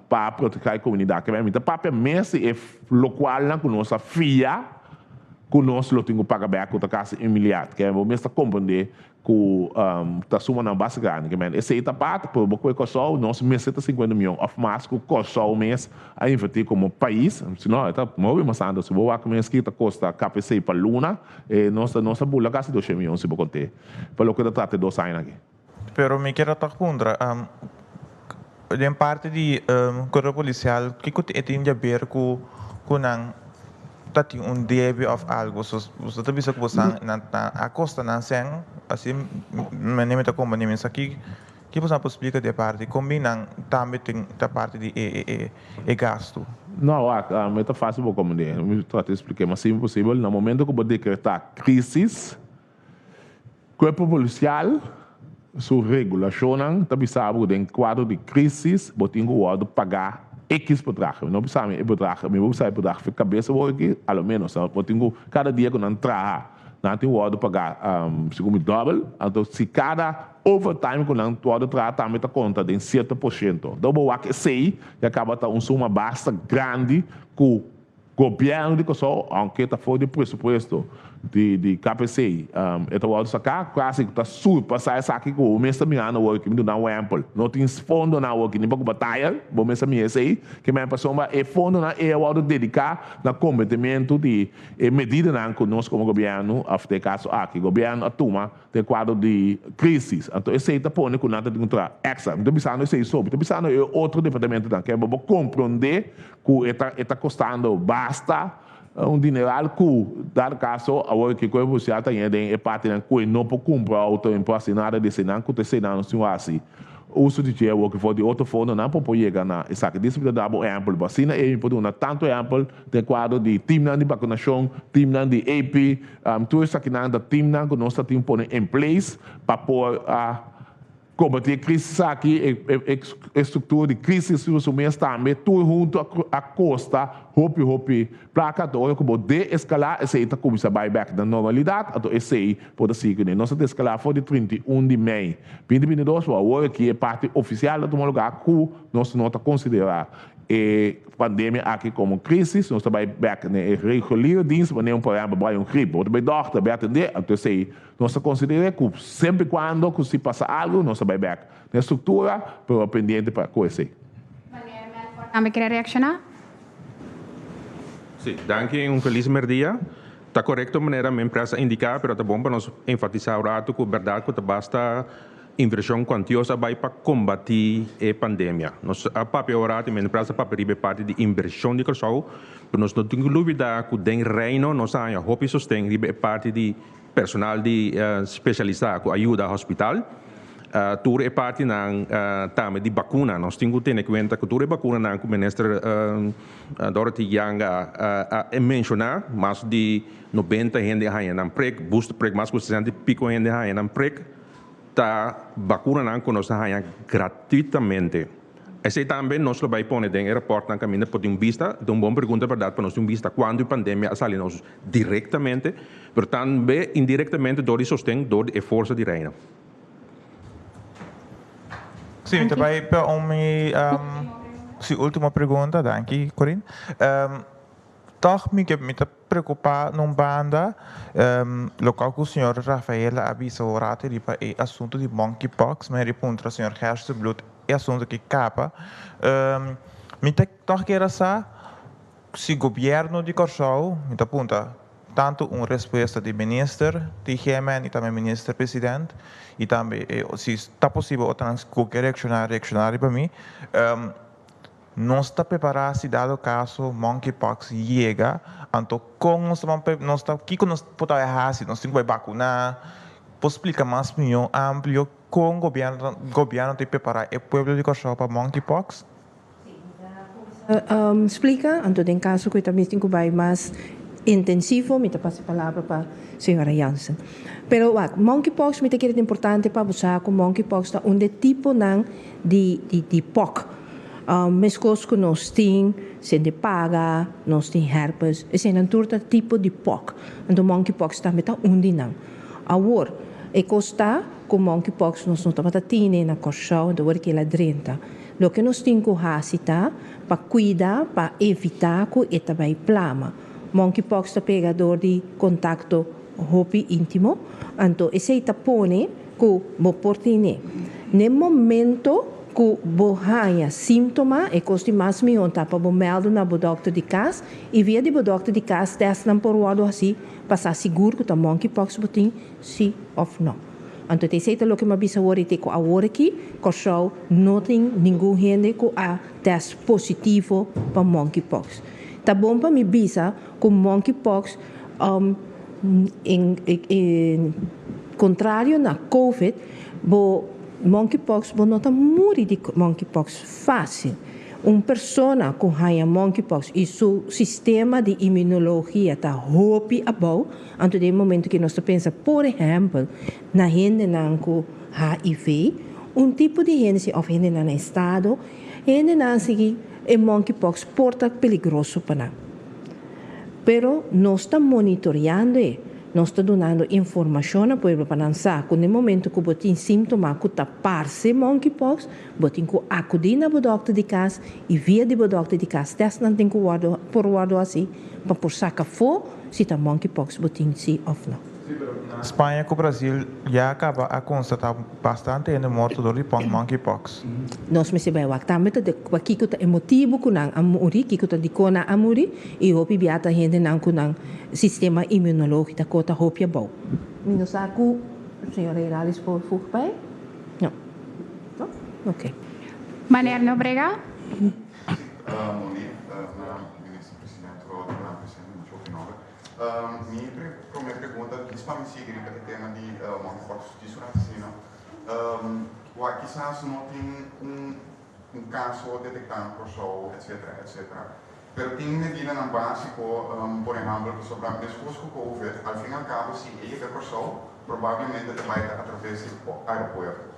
pa protegá e komunidat. Kebé mi ta papia mes di e lokualnan ku nos a fia ku nos lo tin ku paga bèk ku ta kasi un miliard. Kebé bo mes ta komprendé ku ta sumanan basta grandi. Kebé esei ta part, pero bo kohe Kòrsou nos mester ta sinkuenta mion òf mas ku Kòrsou mes a invertí komo pais. Si no e ta hopi mas tantu. Si bo wak mes ki ta kosta KPC pa luna, nos ta nos ta bula kasi doshen mion si bo kont'é pa loke ta trata e dos añanan aki. Pero mi kier a tòg puntra, den parti di Cuerpo Policial kiko e tin di haber ku ku nan ta tin un debe òf algu? So boso ta bisa ku boso nan a kosta nan sèn, asi manera mi ta komprende mi sa ki ki boso por splika di e parti kon bin nan tambe tin ta parti di e gastu? No wak, e ta fásil bo komprende, mi trata di splika e mas simpel posibel, na momento ku bo dekretá krisis, Cuerpo Policial su regulacionnan ta bisa bo cu den cuadro di crisis bo tin cu wordo paga X bedrag. Mi no bisa mi e bedrag, mi por bisa e bedrag for cabeza awor aki, a lo menos bo tin cu cada dia cu nan traha nan tin wordo paga segun mi dobel, anto si cada overtime cu nan wordo traha tambe ta conta den cierto por ciento. Dor bo wak esey ya caba ta un suma basta grandi cu Gobièrnu di Kòrsou, ounke ta for di presupuesto di di KPC, e ta wòrdu saká, kasi ku ta surpasá esaki ku bo mes ta mirando awor aki. Mi duna un ehèmpel, no tin fondonan awor aki ni pa ku bataya, bo mes ta mira esei, ke men pasobra e fondonan ei a wòrdu dediká na kombatimentu di e medidanan ku nos komo gobièrnu, òf den e kaso aki gobièrnu a tuma Den kuadro di krisis. Anto esei ta pone ku nan ta tin ku traha èkstra. Mi ta bisando esei so, mi ta bisando e otro departamentonan. Ke bo komprondé ku e ta e ta kostando basta un dineral ku dado kaso awor ke Kuerpo Polisial ta yega den e partinan ku e no por kumpra outo, e no por hasi nada di eseinan ku ta eseinan nos tin ku hasi. Uso di dje awor ki for di otro fondonan por por yega na esaki. Dis mi ta da bo ehèmpel, bo asina ei mi por duna tantu ehèmpel den kuadro di timnan di bakunashon, timnan di AP, tur esakinan ta timnan ku nos ta tin pone in place pa por a kombatí e krisis aki, e struktura di krisis riba su mes tambe tur huntu a kosta hopi hopi plaka. Anto ora ku bo de-eskalá esei ta kuminsá bai bèk na normalidat, anto esei Por ta sigui kuné. Nos ta deskalá for di 31 di mei 2022, pero awor aki e parti ofisial ta tuma lugá ku nos no ta konsiderá e pandemia aki komo krisis. Nos ta bai bèk na e reguliere dienst wanneer un por ehèmpel bo hay un grip, bo ta bai dòkter bai atendé, anto esei nos ta konsider'é ku semper i kuando ku si pasa algu nos ta bai bèk na e struktura, pero pendiente pa ku esei. Meneer Melfor tambe kere reakshoná? Sí, danki en un felis merdia. Ta korekto manera mi empresa a indiká, pero ta bon pa nos enfatisá un ratu ku bèrdat ku ta basta invershon kuantioso a bai pa kombatí e pandemia. Nos a papia un ratu i mi empresa a papia riba e parti di invershon di Kòrsou, pero nos no tin ku lubidá ku den Reino nos a haña hopi sosten riba e parti di Personal di spesialisá ku a yuda hospital. Tur e partinan tambe di bakuna. Nos tin ku tene kuenta ku tur e bakunanan ku Minister Dorothy Janga a menshoná, mas di nobenta hende a haña nan prek, booster prek, mas ku sesenta i piko hende a haña nan prek, ta bakunanan ku nos a haña gratuitamente. Esei tambe nos lo bai pone den e rapòrtnan kaminda por tin un bista. Ta un bon pregunta bèrdat pa nos tin un bista kuantu e pandemia a sali nos direktamente, pero tambe indirektamente dor di sosten dor di e forsa di Reino. Sí, mi ta bai pa un mi sí último pregunta, danki Corinne. Tòg mi ke mi ta preokupá na un banda lokual ku señor Rafaela a bisa un rato riba e asuntu di monkeypox. Mi a puntra señor Gerstenbluth e asuntu aki kaba. Mi ta tòg kere sa si gobièrnu di Kòrsou, mi ta puntra. tantu un respuesta di minister di GMN i tambe minister president i tambe si ta posibel otronan ku ke reakshoná reakshoná riba mi. Nos ta prepará si dado kaso monkeypox yega, anto kon nos ta ban nos ta kiko nos por ta bai hasi? Nos tin ku bai bakuná? Por splika mas mihó amplio kon gobièrnu gobièrnu ta prepará e pueblo di Kòrsou pa monkeypox? Splika, anto den kaso ku e ta tin ku bai mas intensivo mi ta pasa e palabra pa señora Jansen. Pero wak, monkeypox mi ta kere ta importante pa bo sa ku monkeypox ta un de tiponan di di pòk. Meskos ku nos tin sende paga, nos tin herpes, eseinan tur ta tipo di pòk. Anto monkeypox tambe ta un di nan. Awor, e kos ta ku monkeypox nos no tabata tine na Kòrsou, anto awor kila drenta. Loke nos tin ku hasi ta pa kuida pa evitá ku e ta bai plama. Monkeypox ta pega dor di kontakto hopi íntimo, anto esei ta pone ku bo por tine. N'e momento ku bo haña síntoma, e kos di mas mihó ta pa bo mèldu na bo dòkter di kas i via di bo dòkter di kas tèstnan por wòrdu hasí pa sa sigur ku ta monkeypox bo tin, sí òf nò. Anto ta esei ta loke mi a bisa awor i te ku awor aki Kòrsou no tin ningun hende ku a tèst positivo pa monkeypox. Ta bon pa mi bisa ku monkeypox en kontrario na covid bo monkeypox bo no ta muri di monkeypox fásil. Un persona ku haña monkeypox i su sistema di imunologia ta hopi abou, anto den e momento ku nos ta pensa por ehèmpel na hendenan ku HIV, un tipo di hende si òf hendenan na estado, hendenan sigui e monkeypox por ta peligroso pa nan. Pero nos ta monitoreando e, nos ta dunando informashon na pueblo pa nan sa ku na e momento ku bo tin símtoma ku ta parse monkeypox, bo tin ku akudí na bo dòkter di kas i via di bo dòkter di kas tèstnan tin ku wòrdu por wòrdu hasi pa por saka afó si ta monkeypox bo tin si òf no. Sí, pero na Spaña ku Brasil ya kaba a konstatá bastante hende morto dor di monkeypox. Nos mester bai wak tambe ta de kiko ta e motibu ku nan a muri, kiko ta dikon nan a muri i hopi bia ta hendenan ku nan sistema immunologi ta kota hopi abou. Mi no sa ku señora Iralis por voeg bij? No. No? Oké. Meneer Nobrega. Moni, na Minister President Rodney Presidente, mucho hopi nomber. Mi prome pregunta djis pa mi sigui riba e tema di monkeypox djis un asesino. Wak kisas no tin un un kaso detektá na Kòrsou etcetera etcetera. Pero tin medidanan básiko por ehèmpel pasobra meskos ku covid al fin al kabo si e yega Kòrsou probablemente ta bai ta atraves di aeropuerto.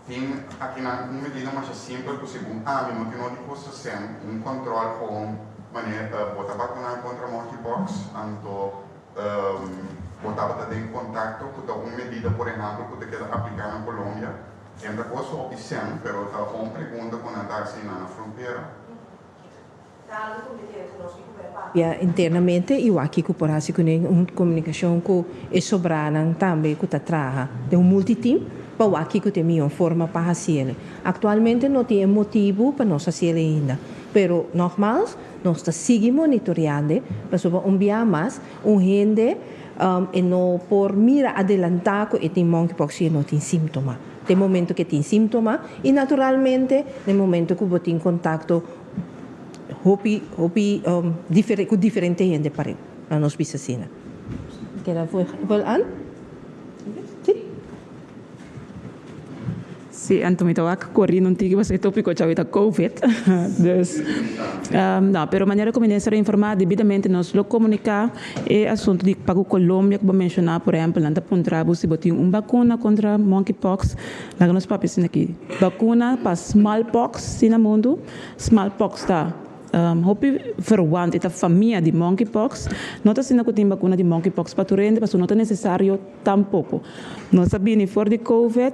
Tin akinan un medida masha simpel ku segun ami no tin no di kosta sèn, un kòntròl gewoon manera bo ta bakuná kontra monkeypox anto bo tabata den kontakto ku ta un medida por ehèmpel ku ta keda apliká na Colombia. E no ta kosta hopi sèn pero ta un pregunta ku nan ta hasi nan na frontera. Papia internamente i wak kiko por hasi kuné un komunikashon ku e sobranan tambe ku ta traha den un multiteam pa wak kiko ta e mihó forma pa hasi el. Aktualmente no tin e motibu pa nos hasi el ainda, pero nogmaals nos ta sigui monitoreando pasobra un bia mas un hende e no por mira adelantá ku e tin monkeypox si e no tin símtoma. Den momento ku e tin símtoma i naturalmente den momento ku bo tin kontakto Hopi hopi ku diferente hende pareu, na nos bisa asina. Keda vul an? Si. Si, anto mi ta wak kori un tiki pasobra e topiko djawe ta covid. Dus, no, pero manera ku minister a informa debidamente nos lo komunika e asuntu di pa ku Colombia ku bo menshoná por ehèmpel nan ta puntra bo si bo tin un bakuna kontra monkeypox. Laga nos papia asina aki. Bakuna pa smallpox si na mundu. Smallpox ta hopi verwant, e ta famia di monkeypox. No ta asina ku tin bakuna di monkeypox pa tur hende, pasobra no ta nesesario tampoko. Nos a bini for di covid,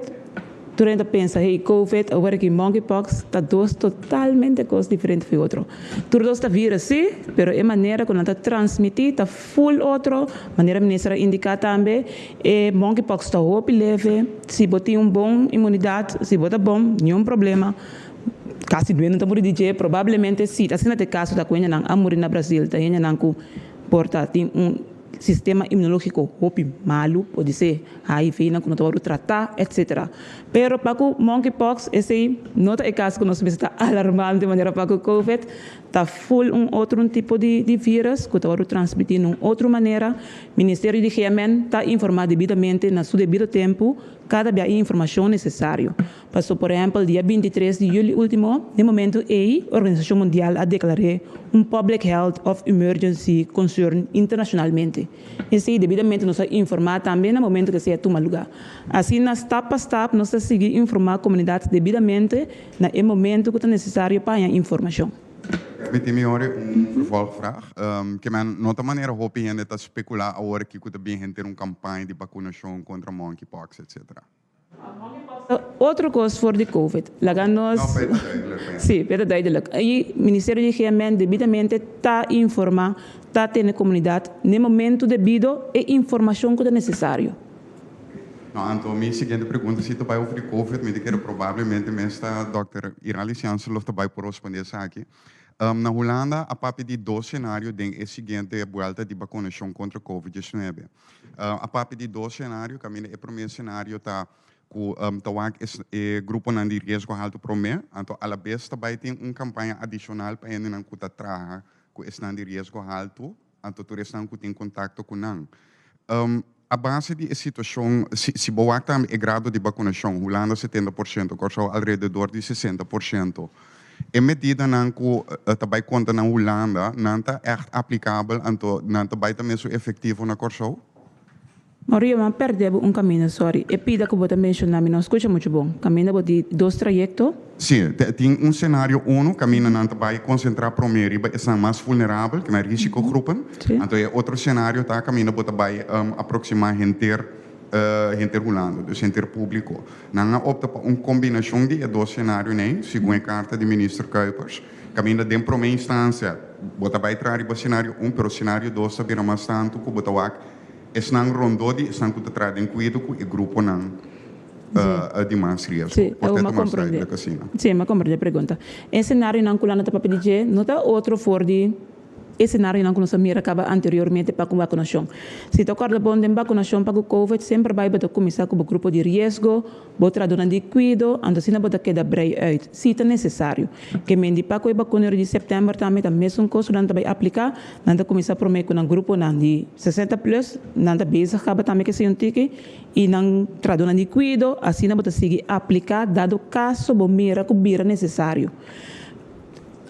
tur hende ta pensa, hey, covid, awor aki monkeypox, ta dos totalmente kos diferente for otro. Tur dos ta virus si, pero e manera ku nan ta transmití ta full otro. Manera minister a indiká tambe, e monkeypox ta hopi leve, si bo tin un bon inmunidat, si bo ta bon, niun problema. Kasi duende ta muri di dje, probablemente si asina ta e kaso ta ku hendenan a muri na Brasil ta hendenan ku por ta tin un sistema inmunológiko hopi malu, podisé HIV nan ku no ta wòrdu tratá, etsetera. Pero pa ku monkeypox esei no ta e kaso ku nos mester ta alarmante manera pa ku covid ta full un otro un tipo di di virus ku ta wòrdu transmití na un otro manera. Ministerio di GMN ta informá debidamente na su debido tempu kada bia e informashon nesesario. Paso por ehempel dia 23 di juli ultimo, den momento ei Organisashon Mundial a deklar'é un Public Health of Emergency Concern internashonalmente. Esei debidamente nos a informá tambe na momento ku esei a tuma lugá. Asina stap pa stap nos ta sigui informá komunidat debidamente na e momento ku ta nesesario pa haña informashon. Permití mi ora un vervolgvraag. Ke men no ta manera hopi hende ta spekulá awor aki ku ta bin henter un kampaña di bakunashon kontra monkeypox etcetera. Otro kos for di covid. Laga nos. No, pero ta duidelijk pa Sí, pero ta duidelijk. I Ministerio di GMN debidamente ta informa, ta tene komunidat n'e momento debido e informashon ku ta nesesario. No, anto mi siguiente pregunta si ta bai over di covid, mi ta kere probablemente mes ta dòkter Iralis Jansen lo ta bai por respondé esaki. Na Hulanda a papia di dos senario den e siguiente buelta di bakunashon kontra covid 19. A papia di dos senario, kaminda e promé senario ta ku ta wak e gruponan di riesgo haltu promé, anto alabes ta bai tin un kampaña adishonal pa hendenan ku ta traha ku esnan di riesgo haltu, anto tur esnan ku tin kontakto ku nan. A base di e situashon, si bo wak tambe e grado di bakunashon, Hulanda 70%, Kòrsou alrededor di 60%. E medidanan ku ta bai konta na Hulanda, nan ta ègt aplikabel, anto nan ta bai ta mesun efektivo na Kòrsou? Maria, mi a pèrdè bo un kaminda, sòri. E pida ku bo ta menshoná mi no a skucha muchu bon. Kaminda bo di dos trayekto? Sí, tin un senario unu kaminda nan ta bai konsentrá promé riba esnan mas vulnerabel, ke nan risikogroepen. Anto e otro senario ta kaminda bo ta bai aproksimá henter henter Hulanda, dus henter públiko. Nan a opta pa un kombinashon di e dos senarionan, segun e karta di Minister Kuipers. Kaminda den promé instansia bo ta bai traha riba senario un, pero senario dos ta bira mas tantu ku bo ta wak esnan rondó di esnan ku ta traha den kuido ku e gruponan di mas riesgo. Sí, Por mi ta a mas komprondé. duidelijk asina. Sí, mi a komprondé e pregunta. E senarionan ku Lana ta papia di dje no ta otro for di E senarionan ku nos a mira kaba anteriormente pa ku bakunashon. Si ta kòrda bon den bakunashon pa ku covid semper bai bo ta kuminsá ku bo grupo di riesgo, bo tradonan di kuido, anto asina bo ta keda brei uit, si ta nesesario. Ke men di pa ku e bakuna di sèptèmber tambe ta mesun kos ku nan ta bai apliká, nan ta kuminsá promé ku nan gruponan di 60 plus, nan ta bezig kaba tambe ku esei un tiki, i nan tradonan di kuido, asina bo ta sigui apliká dado kaso bo mira ku bira nesesario.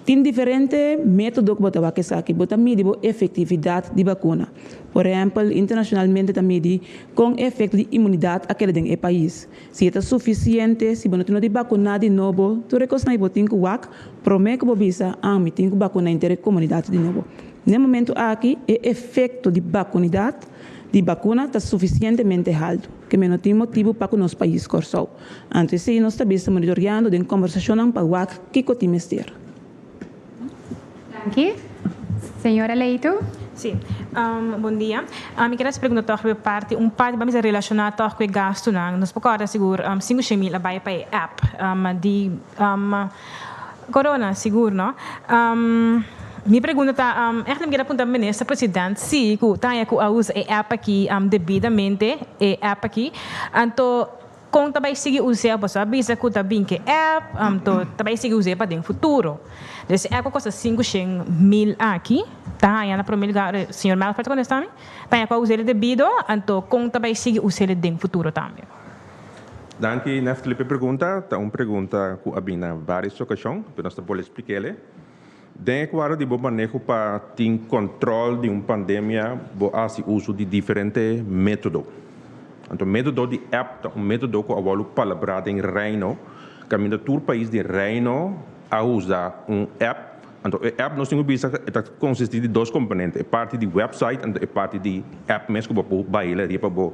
Tin diferente método ku bo ta wak esaki. Bo ta midi bo efektividat di bakuna. Por ehèmpel, internashonalmente ta midi kon e efekto di imunidat a keda den e pais. Si e ta sufisiente, si bo no tin no di bakuná di nobo, tur e kosnan ei bo tin ku wak promé ku bo bisa, ah, mi tin ku bakuná henter e komunidat di nobo. Na e momentu aki e efekto di bakunidat di bakuna ta sufisientemente haltu, ke mi no tin motibu pa ku nos pais Kòrsou. Anto esei nos ta bisa monitoriando den kombersashonnan pa wak kiko tin mester. Danki. Señora Leito. Sí. Bon dia. Mi kier hasi pregunta tòg riba e parti, un parti pa mi sa relashoná tòg ku e gastunan. Nos por kòrda sigur 500.000 a bai pa e app di Corona, sigur no. Mi pregunta ta, ègt mi kier a punta Minister President si ku ta haña ku a usa e app aki debidamente, e app aki, anto Kon ta bai sigui us'é? Boso a bisa ku ta bin ke app, anto ta bai sigui us'é pa den futuro. Dus e app ku kosta 500.000 aki, ta haña na promé lugar, señor Melfor ta kontestá mi, ta haña ku a us'é debido, anto kon ta bai sigui us'é den futuro tambe? Danki Neftali p'e pregunta. Ta un pregunta ku a bin na vários okashon, pero nos ta bolbe splik'el. Den e kuadro di bo maneho pa tin kòntròl di un pandemia bo a hasi uso di diferente método. Anto método di app ta un método ku a wòrdu palabrá den Reino, kaminda tur pais di Reino a usa un app. Anto e app nos tin ku bisa e ta konsistí di dos komponente, e parti di wèpsait anto e parti di app mes ku bo por baila riba bo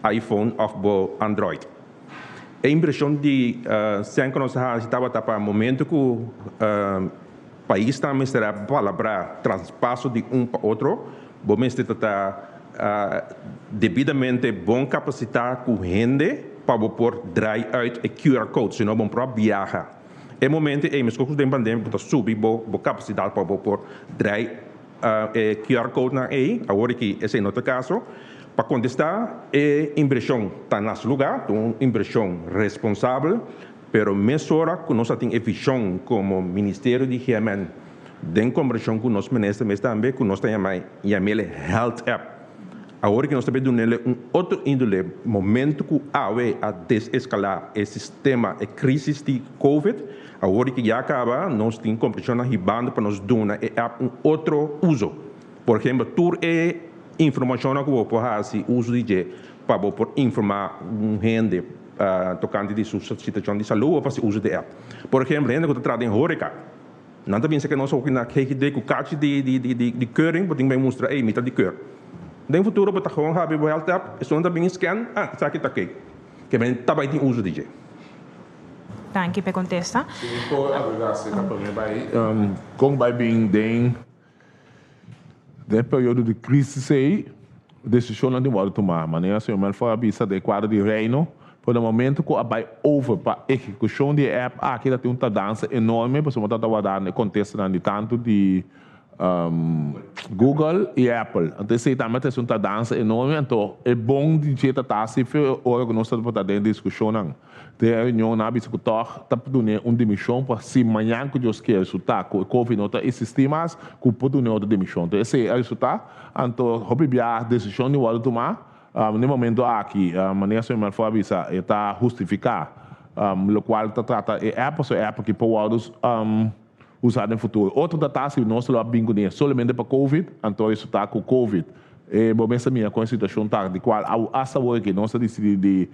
iPhone òf bo Android. E impreshon di sèn ku nos a hasi tabata pa momentu ku paisnan mester a palabrá traspaso di un pa otro, bo mester ta ta debidamente bon kapasitá ku hende pa bo por drai uit e QR code, sino bo no por a biaha. E momento ei meskos ku den pandemia bo ta subi bo kapasidat pa bo por drai. e QR codenan ei, awor aki esei no ta e kaso. Pa kontestá, e invershon ta na su lugá, ta un invershon responsabel, pero mesora ku nos a tin e vishon komo Ministerio di GMN den kombershon ku nos minister mes tambe ku nos ta yama yam'el Health App. Awor ki nos ta bay dunele un otro indole momento cu awe a desescala e sistema, e crisis di covid, awor ki ya caba nos tin compresionnan hibando pa nos duna e app un otro uso. Por ehemplo tur e informacionnan cu bo por haci uso di dje pa bo por informa un hende tocante di su situacion di salud bo por haci uso di e app. Por ehemplo hende cu ta traha den horeca. Nan ta bisa ke nos hopi na GGD ku kachi di keuring bo tin bai mustra ey mi ta di keur. Den futuro bo ta gewoon habi bo health app esun ta bin scan ah esaki ta key. Ke men ta bai tin uso di dje. Danki p'e kontesta. Si mi por agrega acerca prome bai kon bai bin den den periodo di crisis ey Desishonnan tin wòrdu tumá, manera señor Melfor a bisa den kuadro di Reino, pero na momento ku a bai over pa ehekushon di e app aki ta tin un tardansa enorme pasobra ta ta wardando e kontestanan di tantu di Google i Apple. Anto esei tambe a trese un tardansa enorme, anto e bon di dje ta ta asi fe ora ku nos ta por ta den diskushonnan. Den e reunion nan a bisa ku tòg ta dun'é un dimishon pa si mañan ku Dios kier resultá ku e covid no ta eksistí mas, ku por dun'é otro dimishon. Entonces esei a resultá. Anto hopi bia desishon di wòrdu tumá. Na e momento aki, manera señor Melfor a bisa, e ta hustifiká lokual ta trata e app pasobra e app aki por wòrdu usá den futuro. Otro ta ta si nos lo a bin kuné solamente pa covid, anto a resultá ku covid e bo mester mira kon e situashon ta di kual hasta awor aki nos a disidí di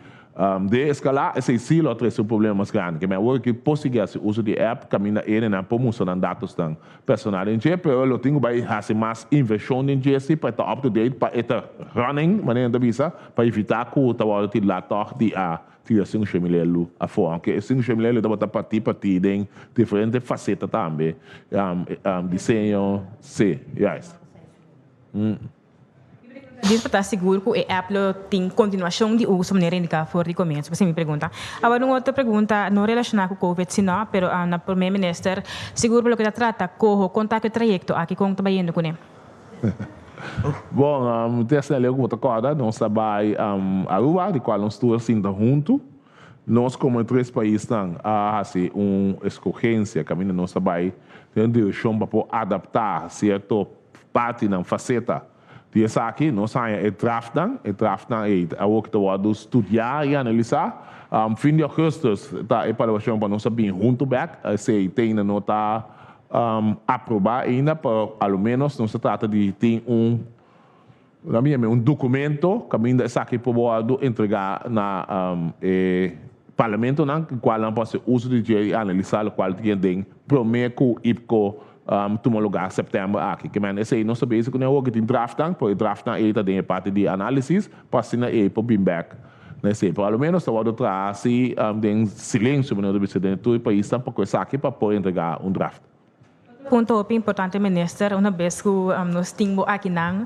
de-eskalá, esei sí lo a trese un problema mas grandi. Ke men awor aki por sigui hasi uso di e app kaminda hendenan por mustra nan datosnan personal den dje, pero lo tin ku bai hasi mas invershon den dje si pa e ta up to date, pa e ta running manera nan ta bisa, pa evitá ku ta wòrdu titulá tòg di a Tira sinku shemilelu afó, aunke e sinku shemilelu tabata partí partí den diferente faseta tambe, diseño, sí, juist. Dios por ta sigur ku e app lo tin kontinuashon di uso manera indiká for di komienso? P'esei mi pregunta. Awor un otro pregunta no relashoná ku covid sino, pero na Prome Minister, sigur pa loke ta trata koho, kon ta ku e trayekto aki, kon ta bayendo kuné? Bon, mi ta esei aleu ku bo ta kòrda, nos a bai Aruba, di kual nos tur a sinta huntu. Nos komo e tres paisnan a hasi un eskogensia kaminda nos a bai den un direkshon pa por adaptá sierto partinan, faseta, di esaki. Nos haña e draftnan, e draftnan ei awor ki ta wòrdu studiá i analisá. Fin di ògùstùs ta e palabashon pa nos a bin huntu bèk. Esei te ainda no ta Aproba ainda, pero a lo menos nos ta trata di tin un, nan mi yama un documento caminda esaki por wordo entrega na e parlamentonan, cual nan por haci uso di dje y analisa locual tin den prome cu IPCO tuma lugar september aki. Ke men esey nos ta bezig cune awor ki tin draftnan, pero e draftnan ey ta den e parti di analisis pa asina ey por bin bek na esey. Pero a lo menos ta wordo traha si den silencio, manera ta bisa, den tur e paisnan pa cu esaki pa por entrega un draft. Punto hopi importante Minister, una bes cu nos tin bo akinan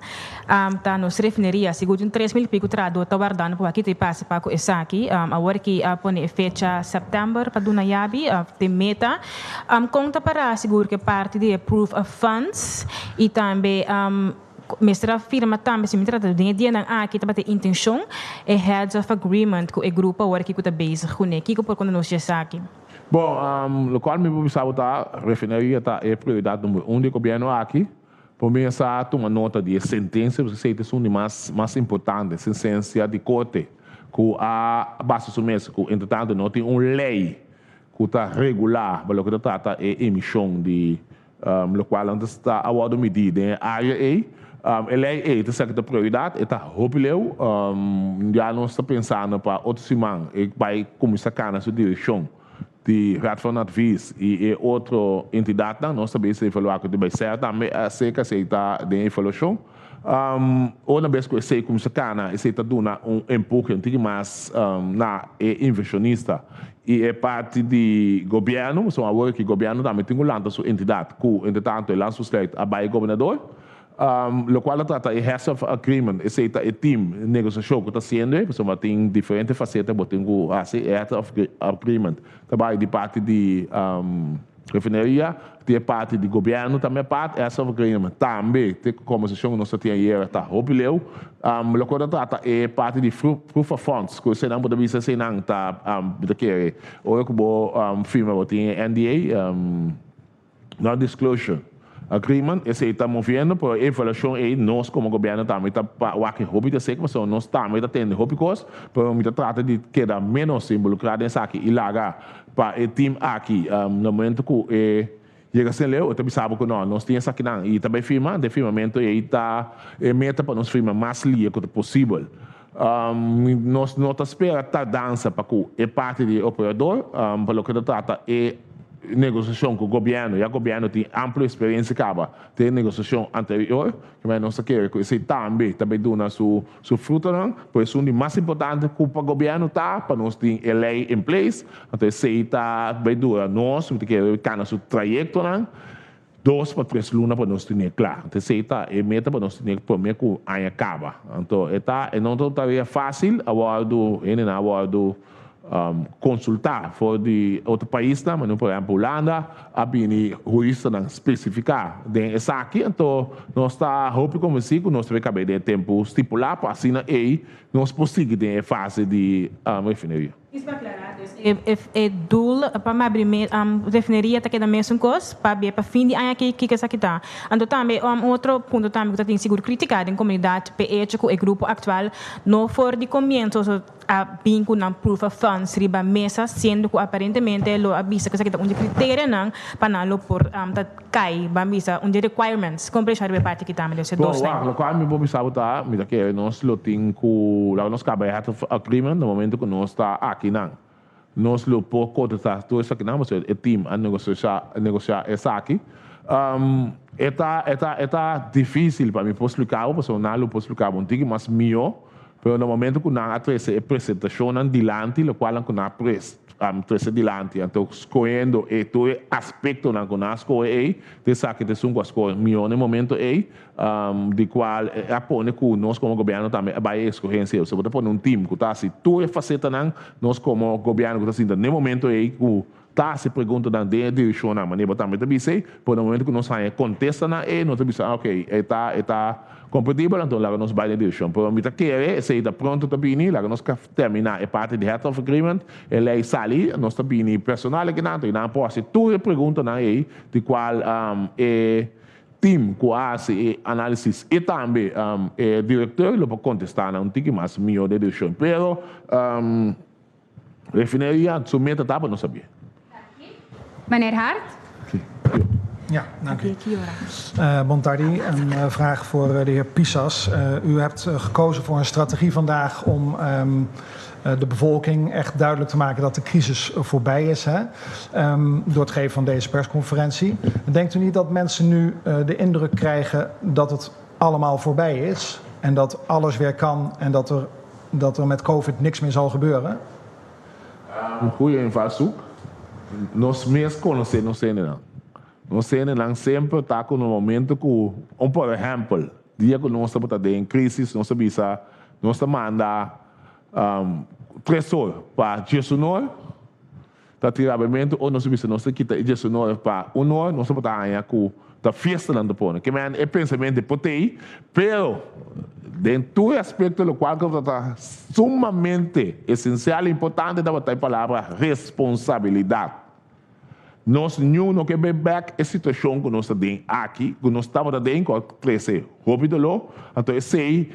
ta nos refineria, sigur tin 3000 pico trahador ta wardando pa wak ta pasa pa cu esaki. Awor ki a pone e fecha September pa duna yabi den meta. Con ta para sigur cu e parti di e proof of funds y tambe Mester a firma tambe, si mi trata den e dianan aki tabata e intencion, e heads of agreement cu e grupo awor aki cu ta bezig cune. Kico por conta nos di esaki? Bon, locual mi por bisa bo ta, refineria ta e prioridad number un di e gobierno aki. Por mi a tuma nota di e sentencia, pasobra esey ta esun di mas mas importante, sentencia di corte cu a basa su mes cu entretanto no tin un ley cu ta regula pa loke ta trata e emision di Lokual nan ta sta a wòrdu midí den e área ei. E lei ei ta esaki ta prioridat, e ta hopi leu. Ya nos ta pensando pa otro siman e bai kuminsá kana su direkshon di Raad van Advies i e otro entidatnan. Nos ta bezig evaluá ku ta bai ser tambe aserka esei ta den evaluashon. Una bes ku esei kuminsá kana, esei ta duna un empuje un tiki mas na e invershonista i e parti di gobièrnu, pasobra awor aki gobièrnu tambe tin ku lanta su entidat, ku entretanto e landsbesluit a bai gobernador, lokual ta trata e heads of agreement, esei ta e team negosiashon ku ta hasiendo ei, pasobra tin diferente faseta bo tin ku hasi, e heads of agreement ta bai di parti di. Refineria tin e parti di gobièrnu tambe apart, heads of agreement tambe te ku kombersashon ku nos ta tin ayera ta hopi leu. Loke ta trata e parti di proof of funds ku eseinan bo ta bisa eseinan ta mi ta kere ora ku bo firma bo tin e NDA, non disclosure agreement, esei ta moviendo pero e evaluashon ei nos komo gobièrnu tambe ta wak hopi ta sek pasobra nos tambe ta tende hopi kos pero mi ta trata di keda menos involukrá den esaki i laga Pa e team aki, na momento cu e yega sin leu, e ta bisa bo cu no, nos tin esakinan y ta bay firma, den firmamento ey ta e meta pa nos firma mas lia cu ta posibel. Nos no ta spera tardansa pa cu e parti di e operador, pa loke ta trata e negociacion cu gobierno, ya gobierno tin amplio experiencia caba den negociacion anterior, Kibera nos ta kere ku esei tambe ta bay duna su su frutonan, pero esun di mas importante ku pa gobièrnu ta pa nos tin e lei in place, anto esei ta bay dura nos, mi ta kere kana su trayektonan dos pa tres luna pa nos tine kla. Anto esei ta e meta pa nos tine prome ku aña kaba. Anto e ta e no ta un tarea fásil, a wòrdu hendenan a wòrdu Konsultá for di otro paisnan, manera por ehèmpel Hulanda, a bini huristanan spesifiká den esaki. Anto nos ta hopi konvensí ku nos ta bay kab'é den e tempu stipulá pa asina ei nos por sigui den e fase di refineria. Is pa aklará dus, e doel pa mabri refineria ta keda mesun kos pabia pa fin di aña aki kiko esaki ta. Anto tambe un otro punto tambe ku ta tin sigur kritiká den komunidat p'e echo ku e grupo aktual no for di komienso a bin ku nan proof of funds riba mesa siendo ku aparentemente lo a bisa ku esaki ta un di kriterianan pa nan lo por ta kai ban bisa un di requirements. Kon presha riba e parti aki tambe den se Bon, dos wak, lei. lokual mi por bisa bo ta, mi ta kere nos lo tin ku laga nos kaba e head of agreement na momento ku nos ta akinan. Nos lo por kontestá tur esakinan pasobra e team a negosiá esaki. E ta e ta e ta difísil pa mi por splika bo pasobra nan lo por splika bo un tiki mas mihó. Pero na momento ku nan a trese e presentashonnan dilanti, lokualnan ku nan a trese dilanti, anto skohendo e tur e aspektonan ku nan a skohe ei, ta esaki ta esun ku a skohe mihó na e momento ei, di kual a pone ku nos komo gobièrnu tambe a bai e eskohensia. Osea bo ta pone un tim ku ta hasi tur e fasetanan, nos komo gobièrnu ku ta sinta na e momento ei ku ta hasi preguntanan den e direkshonnan, manera bo tambe ta bisa ei, pero na momento ku nos haña kontestanan ei, nos ta bisa, ah okey, e ta e ta kompatibel, anto laga nos bai den e direkshon. Pero mi ta kere esei ta pronto ta bini, laga nos terminá e parti di head of agreement, e lei sali, nos ta bini personal akinan, anto nan por hasi tur e preguntanan ei di kual e team ku a hasi e análisis i tambe e direktor lo por kontestá nan un tiki mas mihó den e direkshon. Pero. Refineria su meta ta pa no sabia. Meneer Hart. Ja, dank u. Bon tardi. Een vraag voor de heer Pisas. U hebt gekozen voor een strategie vandaag om de bevolking echt duidelijk te maken dat de crisis voorbij is. Hè? Door het geven van deze persconferentie. Denkt u niet dat mensen nu de indruk krijgen dat het allemaal voorbij is? En dat alles weer kan en dat er dat er met Covid niks meer zal gebeuren? Un goede invalshoek. Nos mes conoce nos hendenan. Nos hendenan semper ta cu no momento cu, un por ehempel, dia cu nos tabata den crisis nos a bisa nos ta manda tres or pa djesunor ta tira abrimentu o nos a bisa nos ta kita e djesunor pa un or nos tabata haña cu ta fiestanan ta pone. Ke men e pensamentu e por tei, pero den tur e aspecto locual cu tabata sumamente esencial y importante tabata e palabra responsabilidad. Nos niun no ke bay bek e situacion cu nos ta den aki, cu nos tabata den cu a trece hopi dolor, anto esey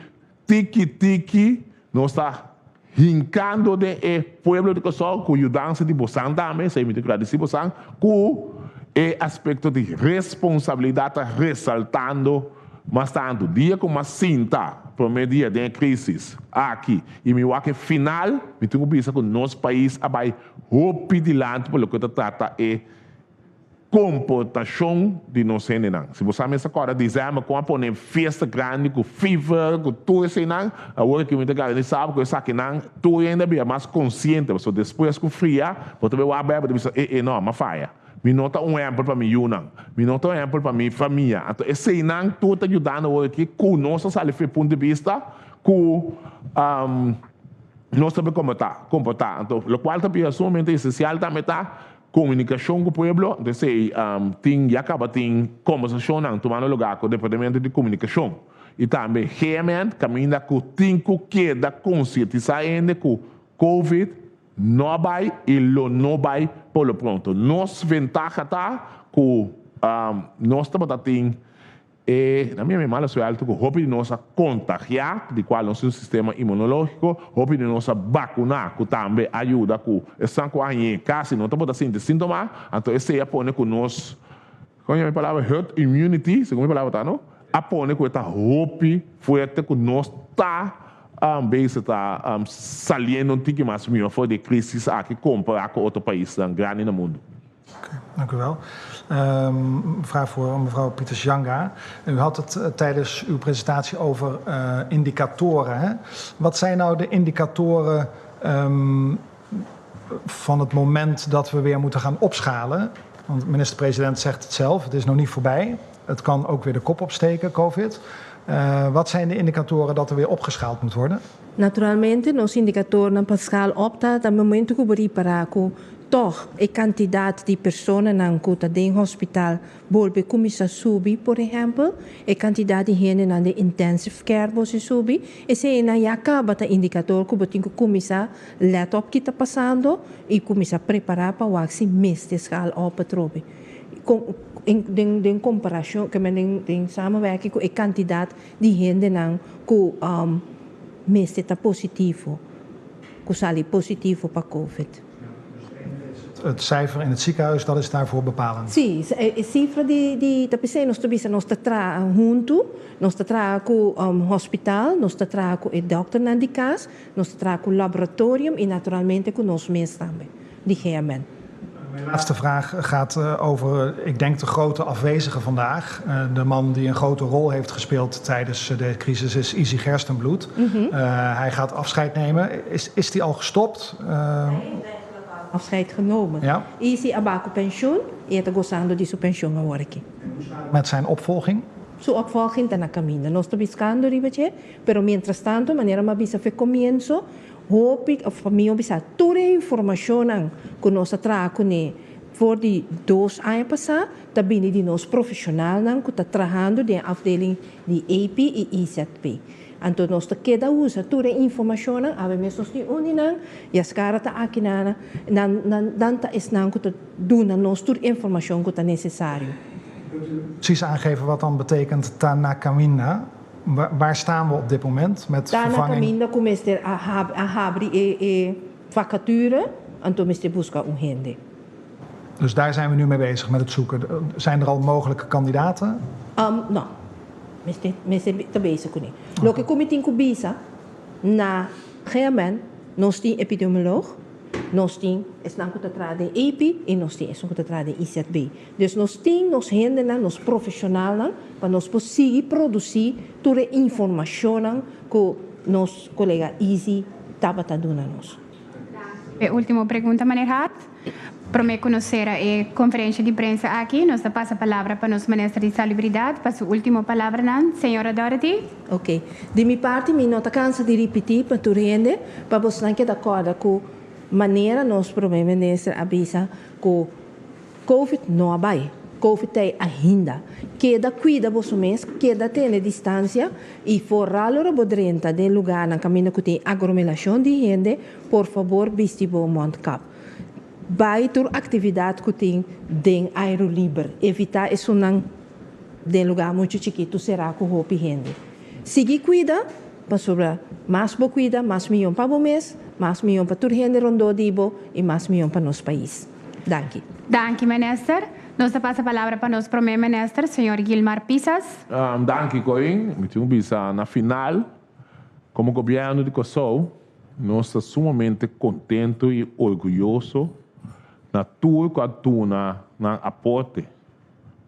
Tiki tiki nos ta hinkando den e pueblo di Kòrsou ku yudansa di bosan tambe, esei mi ta gradisí bosan, ku e aspekto di responsabilidat ta resaltando mas tantu. Dia ku mas sinta promé dia den e krísis aki i mi wak e final, mi tin ku bisa ku nos pais a bai hopi dilanti pa loke ta trata e Komportashon di nos hendenan. Si bo sa mester kòrda dezèmber kon a pone fiesta grandi ku fever ku tur eseinan, awor aki mi ta garantisá bo ku esakinan tur hende a bira mas konsiente pasobra despues ku fria bo ta bai wak bai bo ta bisa e e no m'a faya mi no ta un ehèmpel pa mi yunan mi no ta un ehèmpel pa mi famia anto eseinan tur ta yudando awor aki ku nos a sali for e punto di bista ku nos ta bai komportá komportá anto lokual ta bira sumamente esensial tambe ta. Komunikashon ku pueblo, anto esei tin ya kaba tin kombersashonnan tumando lugá ku Departamento di Komunikashon i tambe GMN kaminda ku tin ku keda konsientisá hende ku Covid no a bai i lo no bai por lo pronto. Nos ventaha ta ku nos tabata tin E na mi mala suerte ku hopi di nos a kontagiá, di kual nos tin un sistema inmunológiko, hopi di nos a bakuná ku tambe a yuda ku esnan ku a hañ'é kasi no tabata sinti síntoma, anto esei a pone ku nos, kon yama e palabra, herd immunity, segun mi palabra ta no, a pone ku e ta hopi fuerte ku nos ta bezig ta saliendo un tiki mas mihó for di e krísis aki kompará ku otro paisnan grandi na mundu. Oké, dank u wel. Vraag voor mevrouw Pieters-Janga. U had het tijdens uw presentatie over indicatoren. Hè? Wat zijn nou de indicatoren van het moment dat we weer moeten gaan opschalen? Want de minister-president zegt het zelf, het is nog niet voorbij. Het kan ook weer de kop opsteken, COVID. Wat zijn de indicatoren dat er weer opgeschaald moet worden? Naturalmente, nos indikatornan pa schaal op ta ta momento ku bo ripará ku tòg e kantidat di personanan ku ta den hospital bolbe kuminsá subi, por ehèmpel, e kantidat di hendenan den intensive care bolbe subi, eseinan ya kaba ta indikator ku bo tin ku kuminsá lèt op ki ta pasando i kuminsá prepará pa wak si mester schaal op atrobe. Den den komparashon, ke men den den samenwerking ku e kantidat di hendenan ku mester ta positivo, ku sali positivo pa covid. Het cijfer in het ziekenhuis, dat is daarvoor bepalend? Sí, e sifra di di ta p'esei nos ta bisa nos ta traha huntu, nos ta traha ku hospital, nos ta traha ku e dòkternan di kas, nos ta traha ku laboratorium i naturalmente ku nos mes tambe di GMN. Mijn laatste vraag gaat over, ik denk, de grote afwezige vandaag. De man die een grote rol heeft gespeeld tijdens de crisis is Izzy Gerstenbloed. Hij gaat afscheid nemen. Is, is die al gestopt? Hij heeft eigenlijk al afscheid genomen. Ja. Izzy a bai ku pensioen i e ta gozando di su pensioen awor aki. Met zijn opvolging? Su opvolging ta na kaminda. Nos ta biskando riba dje, pero mientrastanto, manera mi a bisa for e komienso, Hopi of pa mihó bisa tur e informashonnan ku nos a traha kuné for di dos aña pasá ta bini di nos profeshonalnan ku ta trahando den e afdeling di AP i IZP. Anto nos ta keda usa tur e informashonnan, awe mes nos tin un di nan, Yaskara ta aki nan, nan nan ta esnan ku ta duna nos tur informashon ku ta nesesario. Kunt u precies aangeven wat dan betekent ta na kaminda? Waar staan we op dit moment met Ta na vervanging? kaminda ku mester a a habri e e vakature, anto mester buska un hende. Dus daar zijn we nu mee bezig met het zoeken. Zijn er al mogelijke kandidaten? No. Mester mester ta bezig kuné. Loke ku mi tin ku bisa na GMN, nos tin epidemioloog, nos tin esnan ku ta traha den epi i nos tin esun ku ta traha den IZB. Dus nos tin nos hendenan, nos profeshonalnan pa nos por sigui produsí tur e informashonnan ku nos kolega Izzy tabata duna nos. E ultimo pregunta, Meneer Hart. Prome ku nos sera e konferensha di prensa aki, nos ta pasa palabra pa nos Minister di Salubridat pa su ultimo palabranan. Señora Dorothy. Oke. Di mi parti mi no ta kansa di ripití pa tur hende pa bosnan keda kòrda ku manera nos Prome Minister a bisa ku Covid no a bai. Covid ta ei ainda. Keda cuida boso mes, keda tene distancia y foral ora bo drenta den lugarnan caminda cu tin agromelacion di hende, por fabor bisti bo mondkap. Bai tur actividad cu tin den airo liber. Evita esunnan den lugar mucho chikito cera cu hopi hende. Sigui cuida, pasobra mas bo cuida, mas miyon pa bo mes, mas miyon pa tur hende rondó di bo y mas miyon pa nos pais. Danki. Danki Minister. Nos ta pasa palabra pa nos Prome Minister, señor Gilmar Pisas. Danki Corin. Mi tin un bisa na final, komo Gobièrnu di Kòrsou nos ta sumamente kontentu i orguyoso na tur ku a duna nan aporte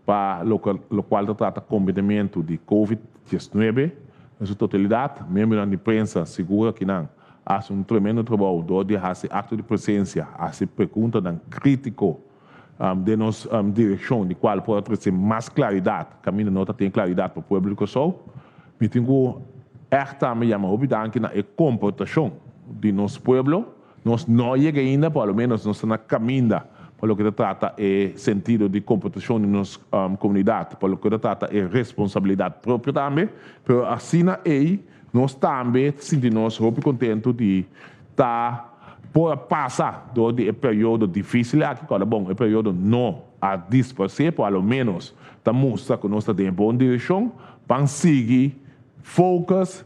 pa lokual ta trata kombatimentu di Covid 19 den su totalidat. Miembronan di prensa sigur akinan hasi un tremendo trabou dor di hasi akto di presensia, hasi preguntanan kritiko den nos direkshon di kual por a trese mas klaridat kaminda no ta tin klaridat pa pueblo di Kòrsou. Mi tin ku ègt tambe yama hopi danki na e komportashon di nos pueblo. Nos no a yega ainda, por a lo menos nos ta na kaminda. pa loke ta trata e sentido di komportashon di nos komunidat, pa loke ta trata e responsabilidat propio tambe, pero asina ei nos tambe ta sinti nos hopi kontentu di ta por a pasa dor di e periodo difísil aki, ku bon, e periodo no a disparsé, por a lo ménos ta mustra ku nos ta den e bon direkshon, ban sigui focus.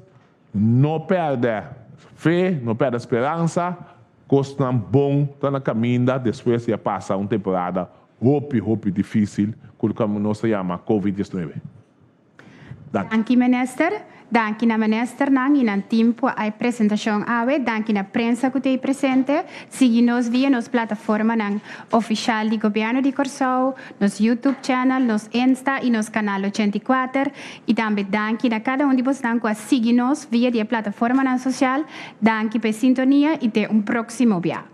No pèrdè fe, no pèrdè speransa, kosnan bon ta na kaminda despues di a pasa un temporada hopi hopi difísil ku loke nos ta yama Covid 19. Danki. Danki Minister. Danki na Ministernan y nan team pa e presentacion awe. Danki na prensa cu ta ey presente. Sigui nos via nos plataformanan oficial di Gobierno di Corsou, nos YouTube channel, nos Insta y nos Canal 84. Y tambe danki na cada un di bosnan cu a sigui nos via di e plataformanan social. Danki pa e sintonia y te un proximo bia.